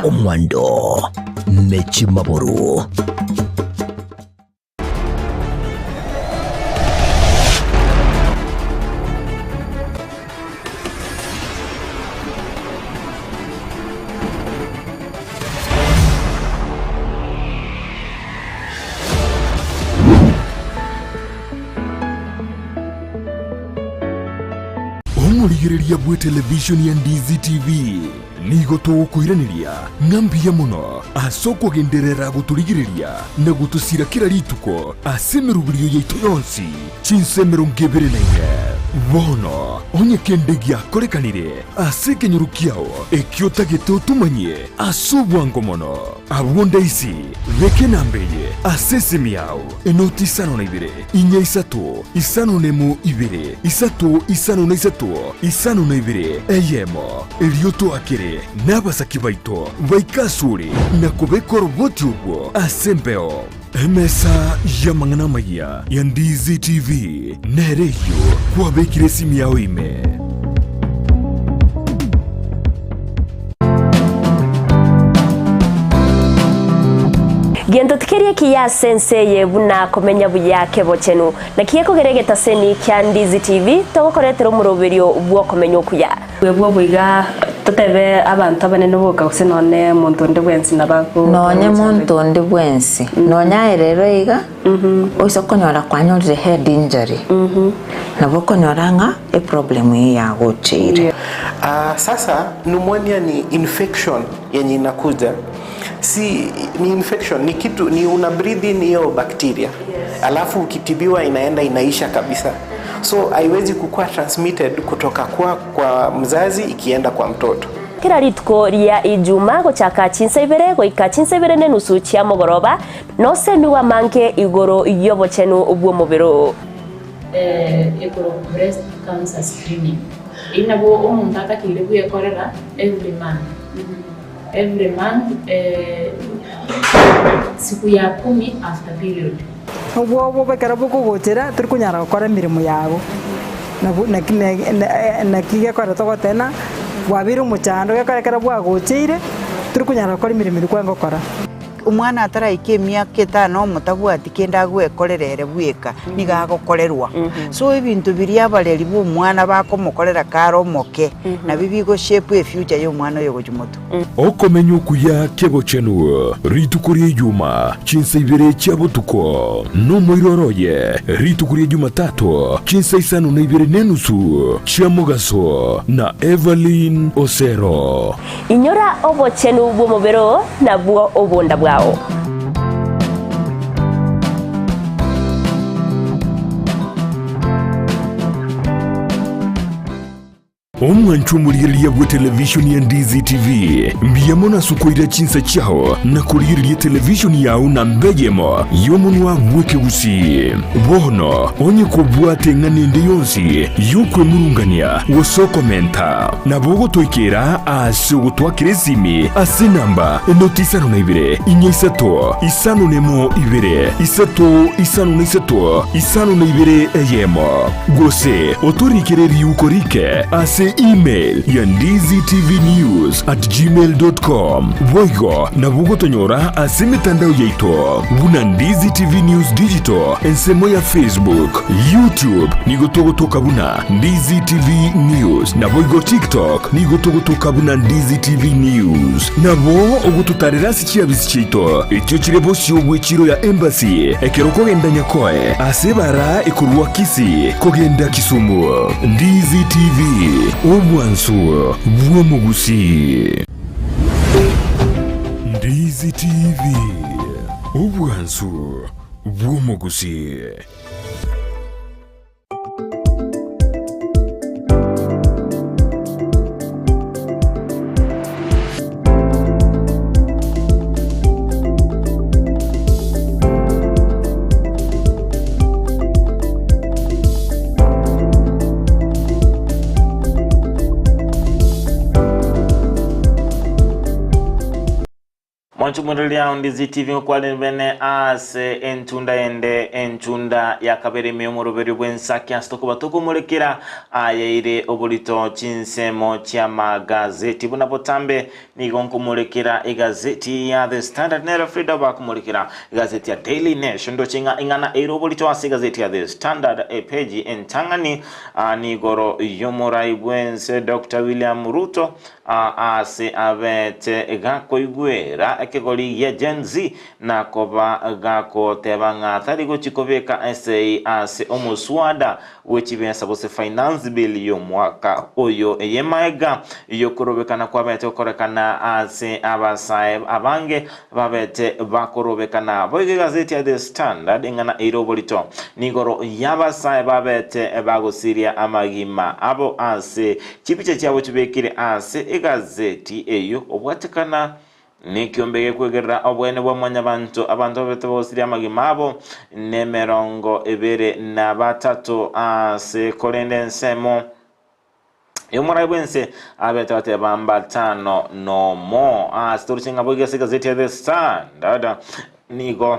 Omwando Mechi Maboru. Omorigereria bw'etelevishoni ya Ndizi TV nigo togokoiraneria ng'a mbuya mono ase okogenderera gotorigereria na gotosira kera rituko ase emeroberio yaito yonsi chinsa 24. Bono onye kende giakorekanire ase ekenyoro kiao ekio otagete otomanyie ase obwango mono, abwo ndaisi beka enamba eye ase esimi yao, enoti 52 4 3 5 1 2 3 5 3 5 1, erio toakere nabasaki baito baike asore na kobeka oroboti orwo ase embeo. Emesa y'amang'ana amayia ya Ndizi TV nere eyio kwabekire esimi yao ime. Gento tikeri ekiya ase ense eye buna komenya buya kebochenu. Naki gekogera egetaseni kia Ndizi TV togokoretera omoroberio bw'okomenya okuya. Bwebwo boiga totebe abanto abanene boka gose nonye monto onde bwensi nabo ago Nonye monto onde bwensi, nonye aye rero iga, oise okonyora kwanyorire head injury, nabo okonyora ng'a eproblem eye yagocheire. Sasa pneumonia ni infection yenye inakuja. Si ni infection, ni kitu ni una breathe in hiyo bacteria. Alafu ukitibiwa inaenda inaisha kabisa. So haiwezi kukua transmitted kutoka kwa, kwa mzazi ikienda kwa mtoto. Kera rituko ria Ijuma gochaka chinsa ibere goika chinsa ibere na enusu chia mogoroba, nosemiwe amange igoro y'obochenu bw'omobere oo. Ekorokwa breast cancer screening. Eyio nabo omonto atakeire bwekorera every month. Every month siku ya kumi after period. Obwoba ekero bokogochera tori konyara gokora emeremo yago, nabo naki naki gekogera togoteba ng'a bwabeire omochando gekogera ekero bwagocheire tori konyara gokora emeremo eria kwarenge gokora. Omwana ataraika emiaka etano omotabwati kende agwekorera ere bweka, nigo agokorerwa. So ebinto biria abareri ba omwana bakomokorera kare omoke, nabio bigo shape efuture ya omwana oyo gochia motwe. Okomenya okuya kebochenu rituko ria Ijuma chinsa ibere chia botuko, nomoiroro oye rituko ria Jumatato chinsa isano na ibere nenusu chia mogaso na Evelyn Osero. Inyora obochenu bw'omobere oo nabwo obonda bwao. Omwanchwa omorigereria bw'etelevishoni ya Ndizi TV, mbuya mono ase okoira chinsa chiao na korigereria etelevishoni yao namba eyemo y'omonwa bw'ekegusii. Bono onye kobwate eng'ana ende yonsi y'okwemurungania gose okomenta, nabo ogotoikera ase ogotwakera esimi ase enamba enoti isano na ibere, inya isato, isano nemo ibere, isato isano na isato, isano na ibere eyemo. Gose otorikere riuko rike ase email ya ndizitvnews at gmail dot com. Boigo nabo ogotonyora ase emetandao yaito buna Ndizi TV News Digital ensemo ya Facebook, YouTube nigo togotoka buna Ndizi TV News naboigo TikTok nigo togotoka buna Ndizi TV News. Nabo ogototarera ase chiabisi chiaito echio chire bosio bw'echiro ya Embassy ekero okogenda Nyakoe ase ebara ekorwa Kisii kogenda Kisumu. Ndizi TV, obwansu bw'omogusii. Ndizi TV, obwansu bw'omogusii. Mwanchumuriri ao Ndizi TV ngokware bene ase entunda ende entunda ya kabere ime omoroberio bw'ensaki ase tokoba tokomorekera ayeire oborito chinsemo chi'amagazeti buna botambe nigo nkomorekera egazeti ya The Standard nero Frida bakomorekera egazeti ya Daily Nation ndoche ng'a ing'ana eire oborito ase egazeti ya The Standard epeji entang'ani ah, nigoro y'omorai bw'ense Dr. William Ruto Aase abete gakoigwera ekegori gia Gen Z na koba gakoteba ng'a tari gochi kobeka esei ase omoswada bwe chibesa gose Finance Bill y'omwaka oyo ey'emaega y'okorobekana kwabete gokorekana ase abasae abange babete bakorobekana. Boigo egazeti ya The Standard eng'ana eire oborito nigoro y'abasae babete bagosiria amagima abo ase Chipicha chiabo chibekire ase egazeti eyio obwatekana nekiombe gekwegerera oboene bwa mwanyabanto, abanto babete bagosiria amagima abo nemerongo ebere na batato ase korende ensemo y'omorai bw'ense abete bateba mbatano nomo. Ase toruche ng'a boigo ase egazeti ya The Standard nigo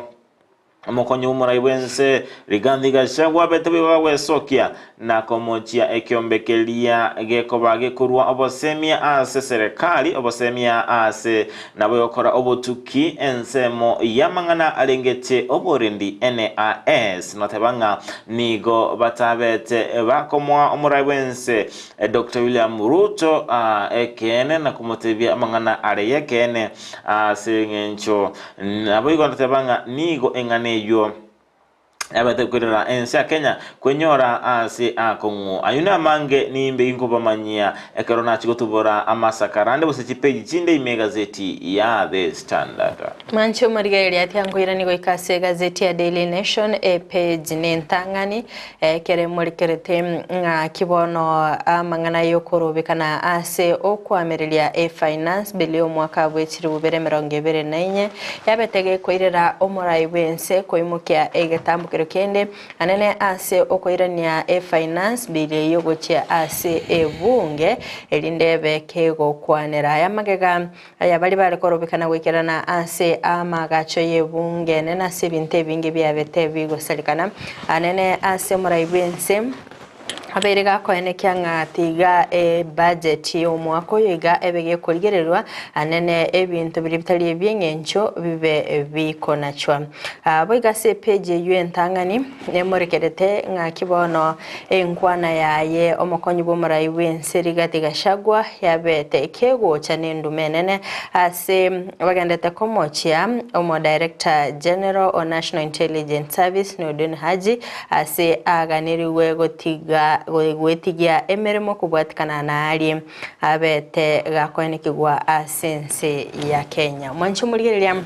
Omokonyi bw'omorai bw'ense Rigathi Gachagua abete boigo bagwesokia na komochia ekeombe keria gekoba gekorua obosemia ase serekari obosemia ase nabo gokora obotuki ensemo y'amang'ana arengete oborendi NAS noteba ng'a nigo batabete bakomoa omorai bw'ense Doctor William Ruto ekeene na komotebia amang'ana are y'ekeene ase eng'encho Naboigo ndateba ng'a nigo eng'ana eyio Yabete koirera ense ya Kenya kwenyora ase akong'u. Ayio namange nimbe inkobamanyia ekero nachia gotubora amasakara ande gose chipeji chinde ime egazeti ya The Standard. Manche omorigereria atiankoirani goika ase egazeti ya Daily Nation epage nentang'ani ekero emorikerete ng'aki bono amang'ana yokorobekana ase okoamereria efinance bill y'omwaka bwe chilifu bibere emerongo ebere na inye yabete gekoirera omorai bwense koimokia egetambokero kende anene ase okoirania efinance bill eyio gochia ase ebunge erinde ebe kegokwanera aya magega aya baria bare korobekana goikerana ase amagacho y'ebunge enene ase ebinto ebinge biabete bigosarikana anene ase omorai bwense Abeire gakoenekia ng'a tiga ebudget y'omwaka oyo iga ebe gekorigererwa anene ebinto biria bitari ebi'eng'encho bibe bikonachwa. Boigo ase epage eyio entang'ani nemorekerete ng'aki bono enkwana yaye omokonyi bw'omorai bw'ense Rigathi Gachagua yabete kegocha nendumo enene ase bagendete komochia omo Director General o National Intelligence Service Nurdin Haji Ase aganirigwe gotiga gwetigia emeremo kobwatikana naarie abete gakoenekigwa ase ense ya Kenya. Mwanche omorigereria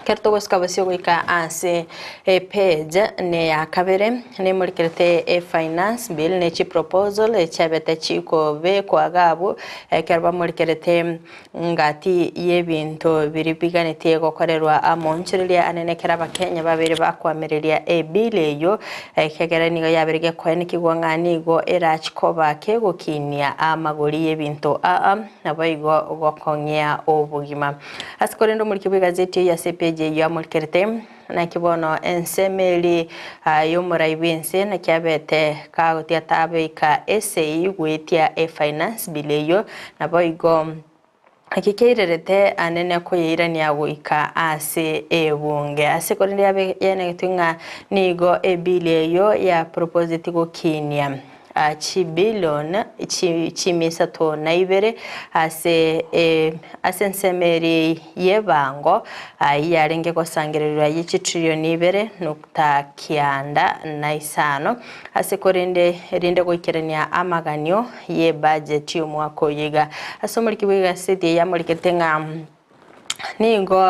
ekero togosuka bosio goika ase epage neya kabere nemorikerete efinance bill ne chiproposal echiabete chikobekwa iga abwo ekero bamorikerete Ngati y'ebinto biria biganetie gokorerwa amo nchiroria anene ekero Abakenya babeire bakoamereria ebill eyio, ekiagera nigo yabeire gekoenekigwa ng'a nigo erachi koba kegokinia amagori y'ebinto aa naboigo gokong'ia obogima. Ase korende omoriki bw'egazeti eyio ase epeji eyio amorikerete, Naki bono ensemo eria y'omorai bw'ense naki abete kagotiga tabeika esegi goetia efinance bill eyio, naboigo eki keirerete anene koyeirania goika ase ebunge. Ase korende yabe yaenegetwe ng'a nigo ebill eyio ya proposeti gokinia chibillion chimia isato na ibere ase ase ensemo eria y'ebango ayio yarenge gosangererigwa ye chitrillion ibere nukta kianda na isano ase korende erinde goikerania amaganio y'ebudget y'omwaka oyo iga. Ase omoriki bw'egaseti eye amorikete ng'a Nigo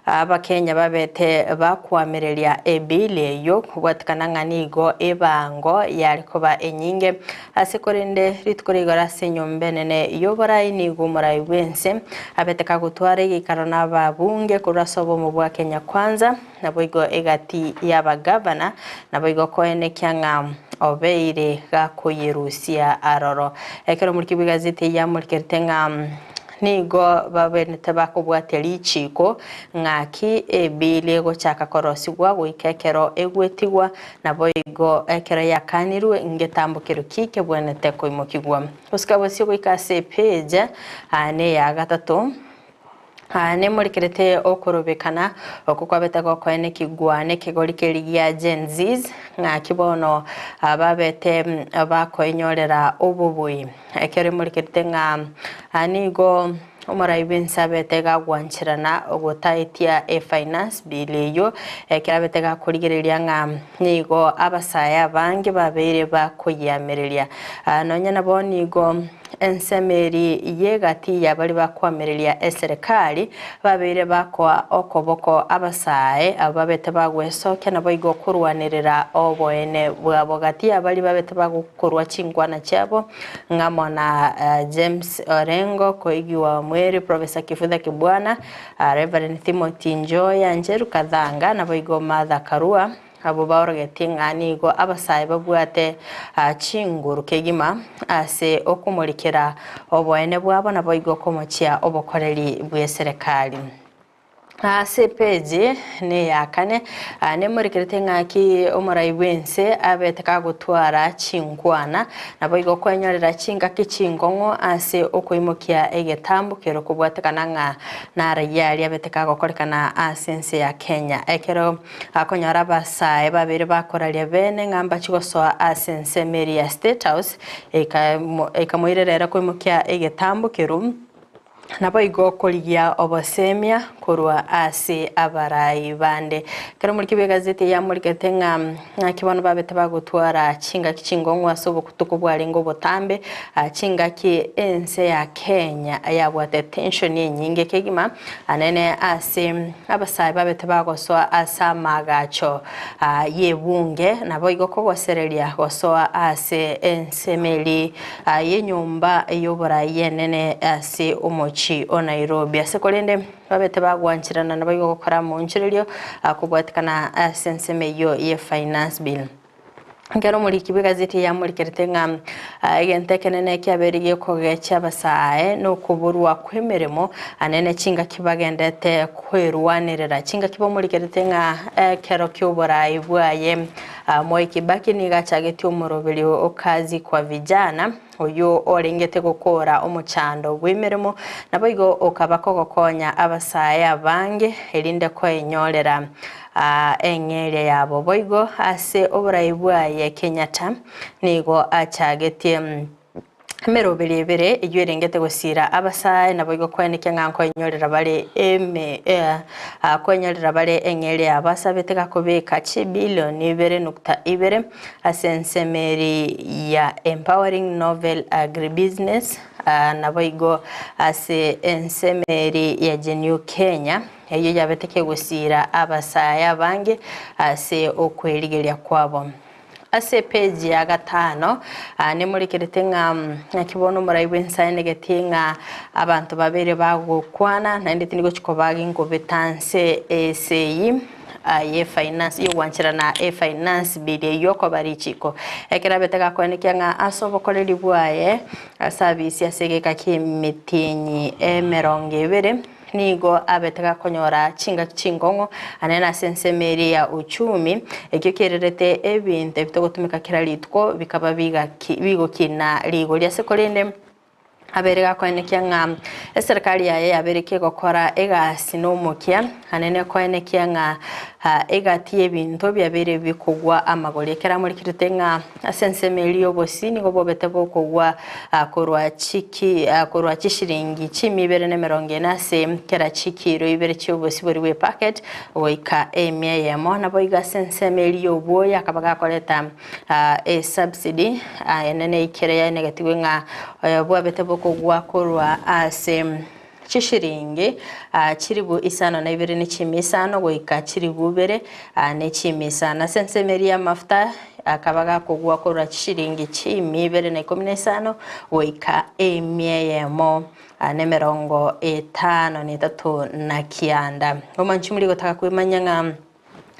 Abakenya babete bakoamereria ebill eyio kobwatikana ng'a nigo ebango yare koba enyinge ase korende rituko rigoro ase enyomba enene y'oborai nigo omorai bw'ense abete kagotwara egeikaro na ababunge korwa ase obomo bwa Kenya Kwanza naboigo egati y'abagavana naboigo koenekia ng'a obeire gakoyerusia aroro. Ekero omoriki bw'egazeti eyio amorikerete ng'a Nigo babenete bakobwatia richiiko ng'aki ebiili egochaka korosigwa goika ekero egwetigwa, naboigo ekero yakanirwe ngetambokero ki kebwenerete koimokigwa. Gosika bosio goika ase epeji neya gatato, Nemorikerete okorobekana oko kwabete gokoenekigwa nekegori keria gia Gen Zs, ng'aki bono babete bakoenyorera obobui. Ekero emorikerete ng'a nigo omorai bw'ense abete gagwancherana gotaetia efinance bill eyio, ekero abete gakorigereria ng'a nigo abasae abange babeire bakoyiamereria. Nonya nabo nigo ensemo eria y'egati ya baria bakoamereria eserekari babeire bakoa okoboko abasae abwo babete bagwesokia naboigo korwanerera oboene bwabo gati ya baria babete bagokorwa chinkwana chiabo ng'amo na James Orengo, Koigi wa Wamweri, Professor Kivutha Kibwana, Reverend Timothy Njoya, Njeru Kathanga naboigo Martha Karua. Abwo baorogetie ng'a nigo abasae babwate chinguru kegima ase okomorikera oboene bwabo naboigo komochia obokoreri bw'eserekari. Ase epeji neya kane nemorikerete ng'aki omorai bw'ense abete kagotwara chinkwana naboigo kwenyorera chingaki chinkong'u ase okoimokia egetambo kero kobwatekana ng'a narayia aria abete kagokorekana ase ense ya Kenya. Ekero Akonyora abasae babere bakoraria bene ng'a mbachie gosoa ase ensemo eria ya State House, ekamoirera ere koimokia egetambo keru. Naboigo okorigia obosemia korwa ase abarai bande. Ekero omoriki bw'egazeti eye amorikete ng'a ng'aki bono babete bagotwara chingaki chingong'u ase obotuko bwarenge obotambe, chingaki ense ya Kenya yabwate tension enyinge kegima anene ase abasae babete bagosoa ase amaagacho y'ebunge naboigo kogosereria gosoa ase ensemeri y'enyomba y'oborai enene ase omochie o Nairobi. Ase korende babete bagwancherana naboigo gokora amoonchorerio kobwatekana ase ensemo eyio ye Finance Bill. Ekero omoriki bw'egazeti eye amorikerete ng'a egento ekenene kiabeire gekogechia abasae nokoborwa kw'emeremo anene chingaki bagendete kwerwanerera. Chingaki bamorikerete ng'a ekero ki'oborai bwaye Mwai Kibaki nigo achagetie omoroberio o Kazi kwa Vijana, oyio orengete gokoora omochando bw'emeremo, naboigo okaba kogokonya abasae abange erinde koenyorera eng'eria yabo. Boigo ase oborai bwaye Kenyatta nigo achagetie Emeroberi ebere eyio erengete gosiira abasae naboigo koenekia ng'a nkoenyorera bare eme koenyorera bare eng'eria yabo asabete gakobeka chibilioni ibere nukta ibere ase ensemo eri ya Empowering Novel Agribusiness naboigo ase ensemo eri ya Genew Kenya eyio yabete kegosiira abasae abange ase okwerigeria kwabo. Ase epeji ya gatano, nemorekerete ng'a naki bono omorai bw'ensae negetie ng'a abanto babere bagokwana, naende tindi gochia koba ginkobeta nse esegi ye finance y'ogwancherana e finance bill eyio okoba richiko. Ekero abete gakoenekia ng'a ase obokoreri bwaye ase abisi ase egeka ki'emetienyi emerongo ebere, Nigo abete gakonyora chingaki chinkong'u anene ase ensemo eria ya uchumi, ekio kiererete ebinto ebi togotumeka kera rituko bikaba bigaki bigokina rigori ase korende abere gakoenekia ng'a eserekari yaye yabere kegokora egasi nomokia anene koenekia ng'a egati y'ebinto biabeire bikogwa amagori. Ekero amorikerete ng'a Ase ensemo eria y'obosio nigo bobete bokogwa korwa chiki korwa chishilingi chimia ibere na emerongo ene ase kera chikiro ibere chi'obosio boria bw'epacket goika emia eyemo. Naboigo ase ensemo eria y'obwoyo akaba gakoreta esubsidy enene ekero yaenegetigwe ng'a bwabete bokogwa korwa ase Chishilingi chilifu isano na ibere ne chimia isano goika chilifu ibere ne chimia isano. Ase ensemo eria y'amafuta akaba gakogwa korwa chishilingi chimia ibere na ikomi na isano goika emia eyemo na emerongo etano na etato na kianda. Omonchi moria gotaka kwemanya ng'a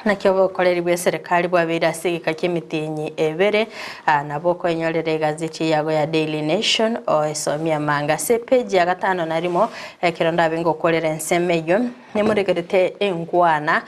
Naki obokoreri bw'eserekari bwabeire ase egeka ki'emitienyi ebere, nabo okoenyorera egazeti yago ya Daily Nation oesomie amanga ase epeji ya gatano na rimo, ekero ndabe ngokorera ensemo eyio, nemoregerete enkwana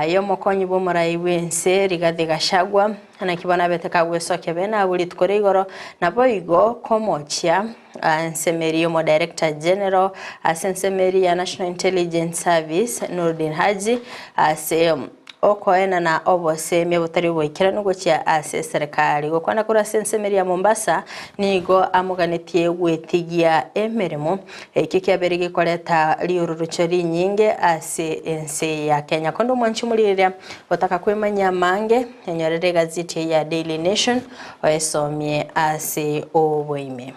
y'omokonyi bw'omorai bw'ense Rigathi Gachagua, naki bono abete kagwesokia bene abwo rituko ria igoro, naboigo komochia Ensemo eria y'Omodirector General ase ensemo eria ya National Intelligence Service Noordin Haji ase okoenana obosemia botari oboikeranu gochia ase eserekari. Gokwana korwa ase ensemo eria ya Mombasa nigo amoganetie gwetigia emeremo ekio kiabeire gekoreta riururucho rinyinge ase ense ya Kenya. Konde omwanchi omorigereria gotaka kwemanyia amange enyorere egazeti ya Daily Nation Oesomie ase oboime.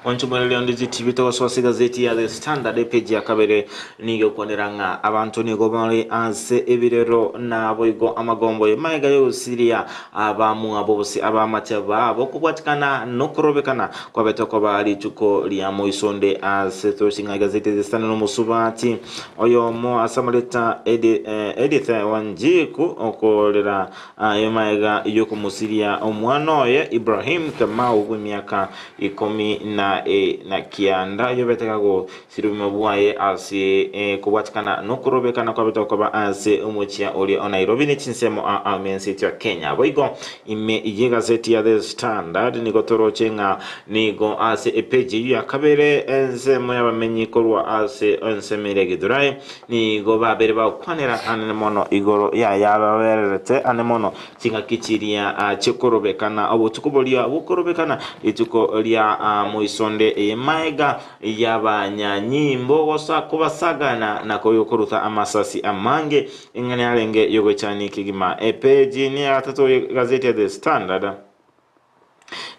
Onchomoreri onde GTV togosoa ase egazeti ya The Standard epeji ya kabere nigo ekwanera ng'a abanto nigo bare ase ebirero naboigo amagombo y'emaiga y'ogosiria abamwabo gose abaamate babo kobwatikana nokorobekana kwabete koba rituko ria moisonde ase toroche ng'a egazeti ya The Standard nomosubati oyomo ase amareta Edith Wanjiku okorera Aye magega y'okomosiria omwana oye Ibrahim Kamau bw'emiaka ikomi na na kianda oyobete gagosiria obogima bwaye ase kobwatekana nokorobekana kwabete gokoba ase omochia oria o Nairobi ne chinsemo aa ime ense yaito ya Kenya. Boigo ime y'egazeti ya The Standard nigo toroche ng'a nigo ase epeji eyio ya kabere ensemo y'abamenyi korwa ase ensemo eria Githurai Nigo babere bagokwanera anene mono igoro y'ayababererete ane mono chingaki chiria chi'okorobekana, obotuko boria bw'okorobekana, rituko ria moiso. moisonde eye maega y'abanyanyimbo gosa kobasagana na koruta amasasi amange eng'ana yarenge yogochani kegima. Epeji ni ya gatato gazeti ya The Standard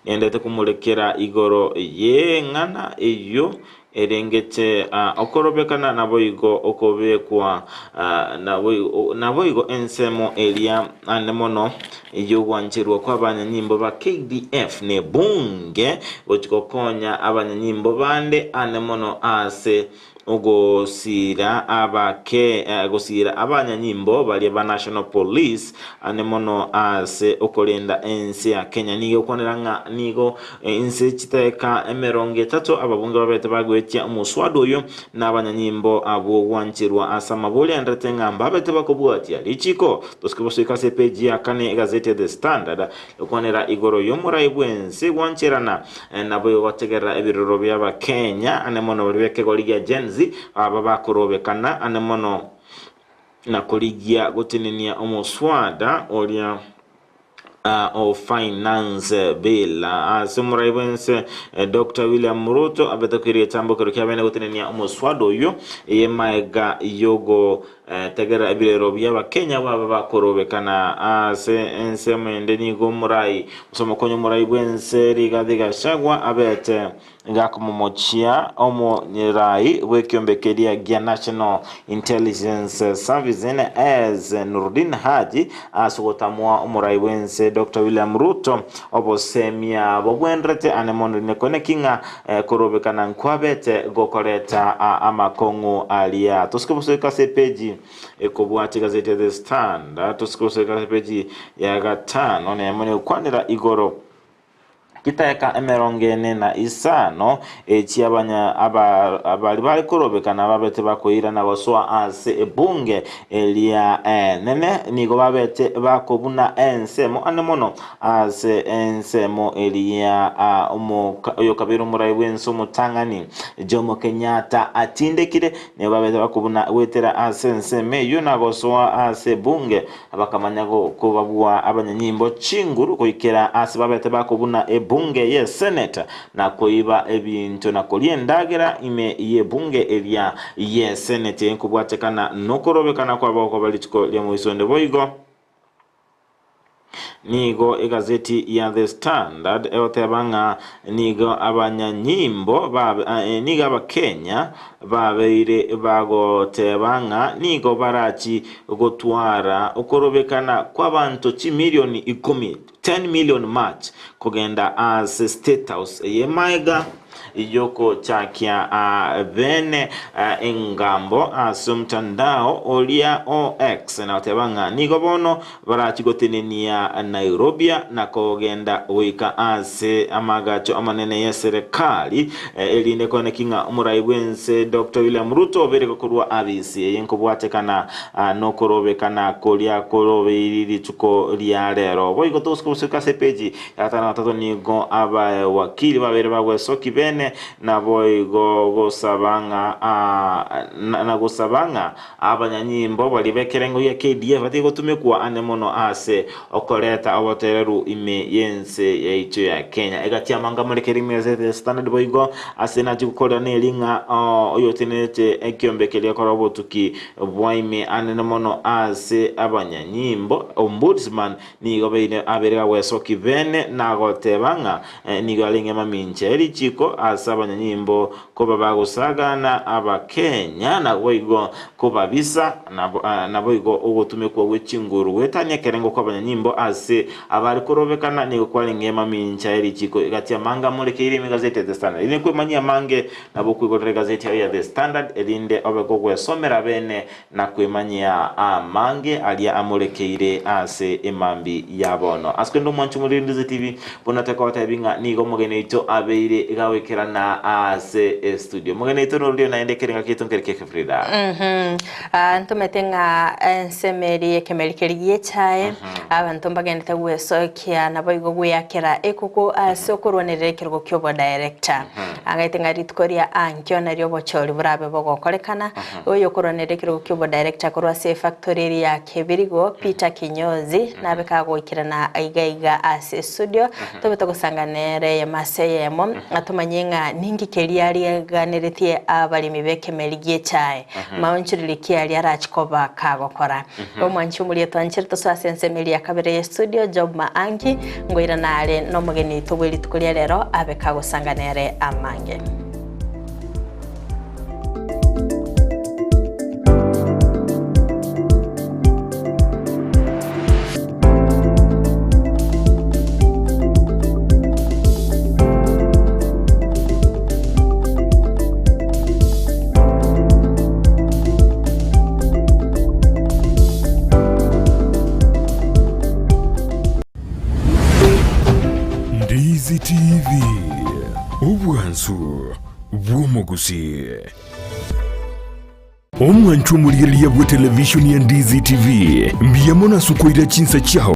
nendete kumurekera igoro y'eng'ana eyo erengete okorobekana naboigo okobekwa naboigo ensemo eria ande mono yogwancherwa kwa abanyanyimbo ba KDF ne bunge gochikokonya abanyanyimbo bande ande mono ase ogosira abake gosira abanyanyimbo baria ba National Police ande mono ase okorenda ense ya Kenya. Nigo okwanera ng'a nigo ense chiteka emerongo etato ababunge babete bagwetia omuswada oyo na abanyanyimbo abwo gwancherwa ase amabori andete ng'a mbabete bakobwatia richiko. Tosike bosoika ase epeji ya kane egazeti ya The Standard okwanera igoro y'omorai bwense gwancherana nabo gotegerera ebiroro bya abakenya ande mono bari bekegori gia Gen Z aba bakorobekana ande mono na korigia gotenenia omuswada oria o finance bill ase omorai bwense Dr. William Ruto abete kwiria etambo kero kiabene gotenenia omuswada oyo eye maega yogo tegera ebirero by'abakenya baba bakorobekana ase ensemo ende. Nigo omorai osomokonyo omorai bwense Rigathi Gachagua abete gakomomochia omorai bw'ekiombekeria gia National Intelligence Service NIS Nurdin Haji ase gotamwa omorai bwense Dr. William Ruto obosemia bobwenderete ane mono rine kone king'a korobekana nkwabete gokoreta amakong'u aria. Tosike bosoika ase epeji ekobwati gazeti ya The Standard, tosike bosoika ase epeji ya gatano nemo nekwanera igoro kiteka emerongo ene na isano echi abanya abari bari korobekana babete bakoirana gosoa ase ebunge eria nene nigo babete bakobuna ensemo ane mono ase ensemo eria oyo kabere omorai bwense omotang'ani Jomo Kenyatta atindekire nigo babete bakobuna gwetera ase ensemo eywo na gosoa ase ebunge bakamanya kobabua abanyanyimbo chinguru goikera ase babete bakobuna ebunge ye senate na koiba ebinto na koria endagera ime y'ebunge eria ye senate nkobwatekana nokorobekana kwabo koba rituko ria moisonde. Boigo nigo egazeti ya The Standard egoteba ng'a nigo abanyanyimbo nigo abakenya babeire bagoteba ng'a nigo barachi gotwara okorobekana kw'abanto chimilioni 10, 10 million march kogenda ase State House eye maega yokochakia bene engambo ase omtandao oria o X na goteba ng'a nigo bono barachi gotenenia Nairobi na kogenda goika ase amagacho amanene ya serikali erinde koeneki ng'a omorai bwense Dr. William Ruto obere gokorwa abisi eye nkobwatekana nokorobekana koria korobeiri rituko ria rero. Boigo tosike gosoka ase epeji ya gatano gatato nigo abawakili babere bagwesoki bene naboigo gosaba ng'a na gosaba ng'a abanyanyimbo bari bekerengo gia KDF batige gotumekwa ane mono ase okoreta obotereru ime y'ense yaito ya Kenya. Egati amanga morekeri ime ya Standard boigo ase nachi gokorera neri ng'a oyotenenete ekiombe keria kora obotuki bwa ime anene mono ase abanyanyimbo ombudsman nigo beire abere gagwesoki bene nagoteba ng'a nigo arenge mamincha erichiko ase abanyanyimbo koba bagosagana abakenya naboigo kobabisa naboigo ogotumekwa gwe chinguru gwetania ekerengo kwa abanyanyimbo ase abari korobekana nigo kwarenge mamincha erichiko. Egati amanga morekeire ime gazeti ya The Standard ine kwemanyia mange nabo kwigorera gazeti ya The Standard erinde obe gogwesomera bene na kwemanyia amange aria amorekeire ase emambi ya bono. Ase omwancho muri Ndizi TV buna tekogotebia ng'a nigo omogeneito abeire gawekerana ase studio. Omogeneito norio naende ekerenga kiaito nkere keke Frida. Ntomete ng'a ensemeri ekemeri keri giechae abanto mbagendete gwesokia nabo igo gweakera ekoko ase okorwanerera ekerogo kia obodirector. Angaete ng'a rituko ria ankio nario obochori borabe bogokorekana oyo okorwanerera ekerogo kia obodirector korwa ase efactory eri ya Kebirigo Peter Kinyozi nabe kagoikerana iga iga ase studio tobe togosanganere yemase eyemo atomanye. Tomanye ng'a ninki keria ariganeretie abaremi b'ekemeri gi'echae, maonchoreria ki aria arache koba kagokora. Omwanchi omoria twanchire tosoe ase ensemo eria ya kabere ye studio, Job Maangi, ngoirana are nomogeni oito bwe rituko ria rero abe kagosanga nere amange. Ndizi TV, obwansu bw'omogusii. Omwancho omorigereria bwe televishoni ya Ndizi TV, mbuya mono ase okoira chinsa chiao.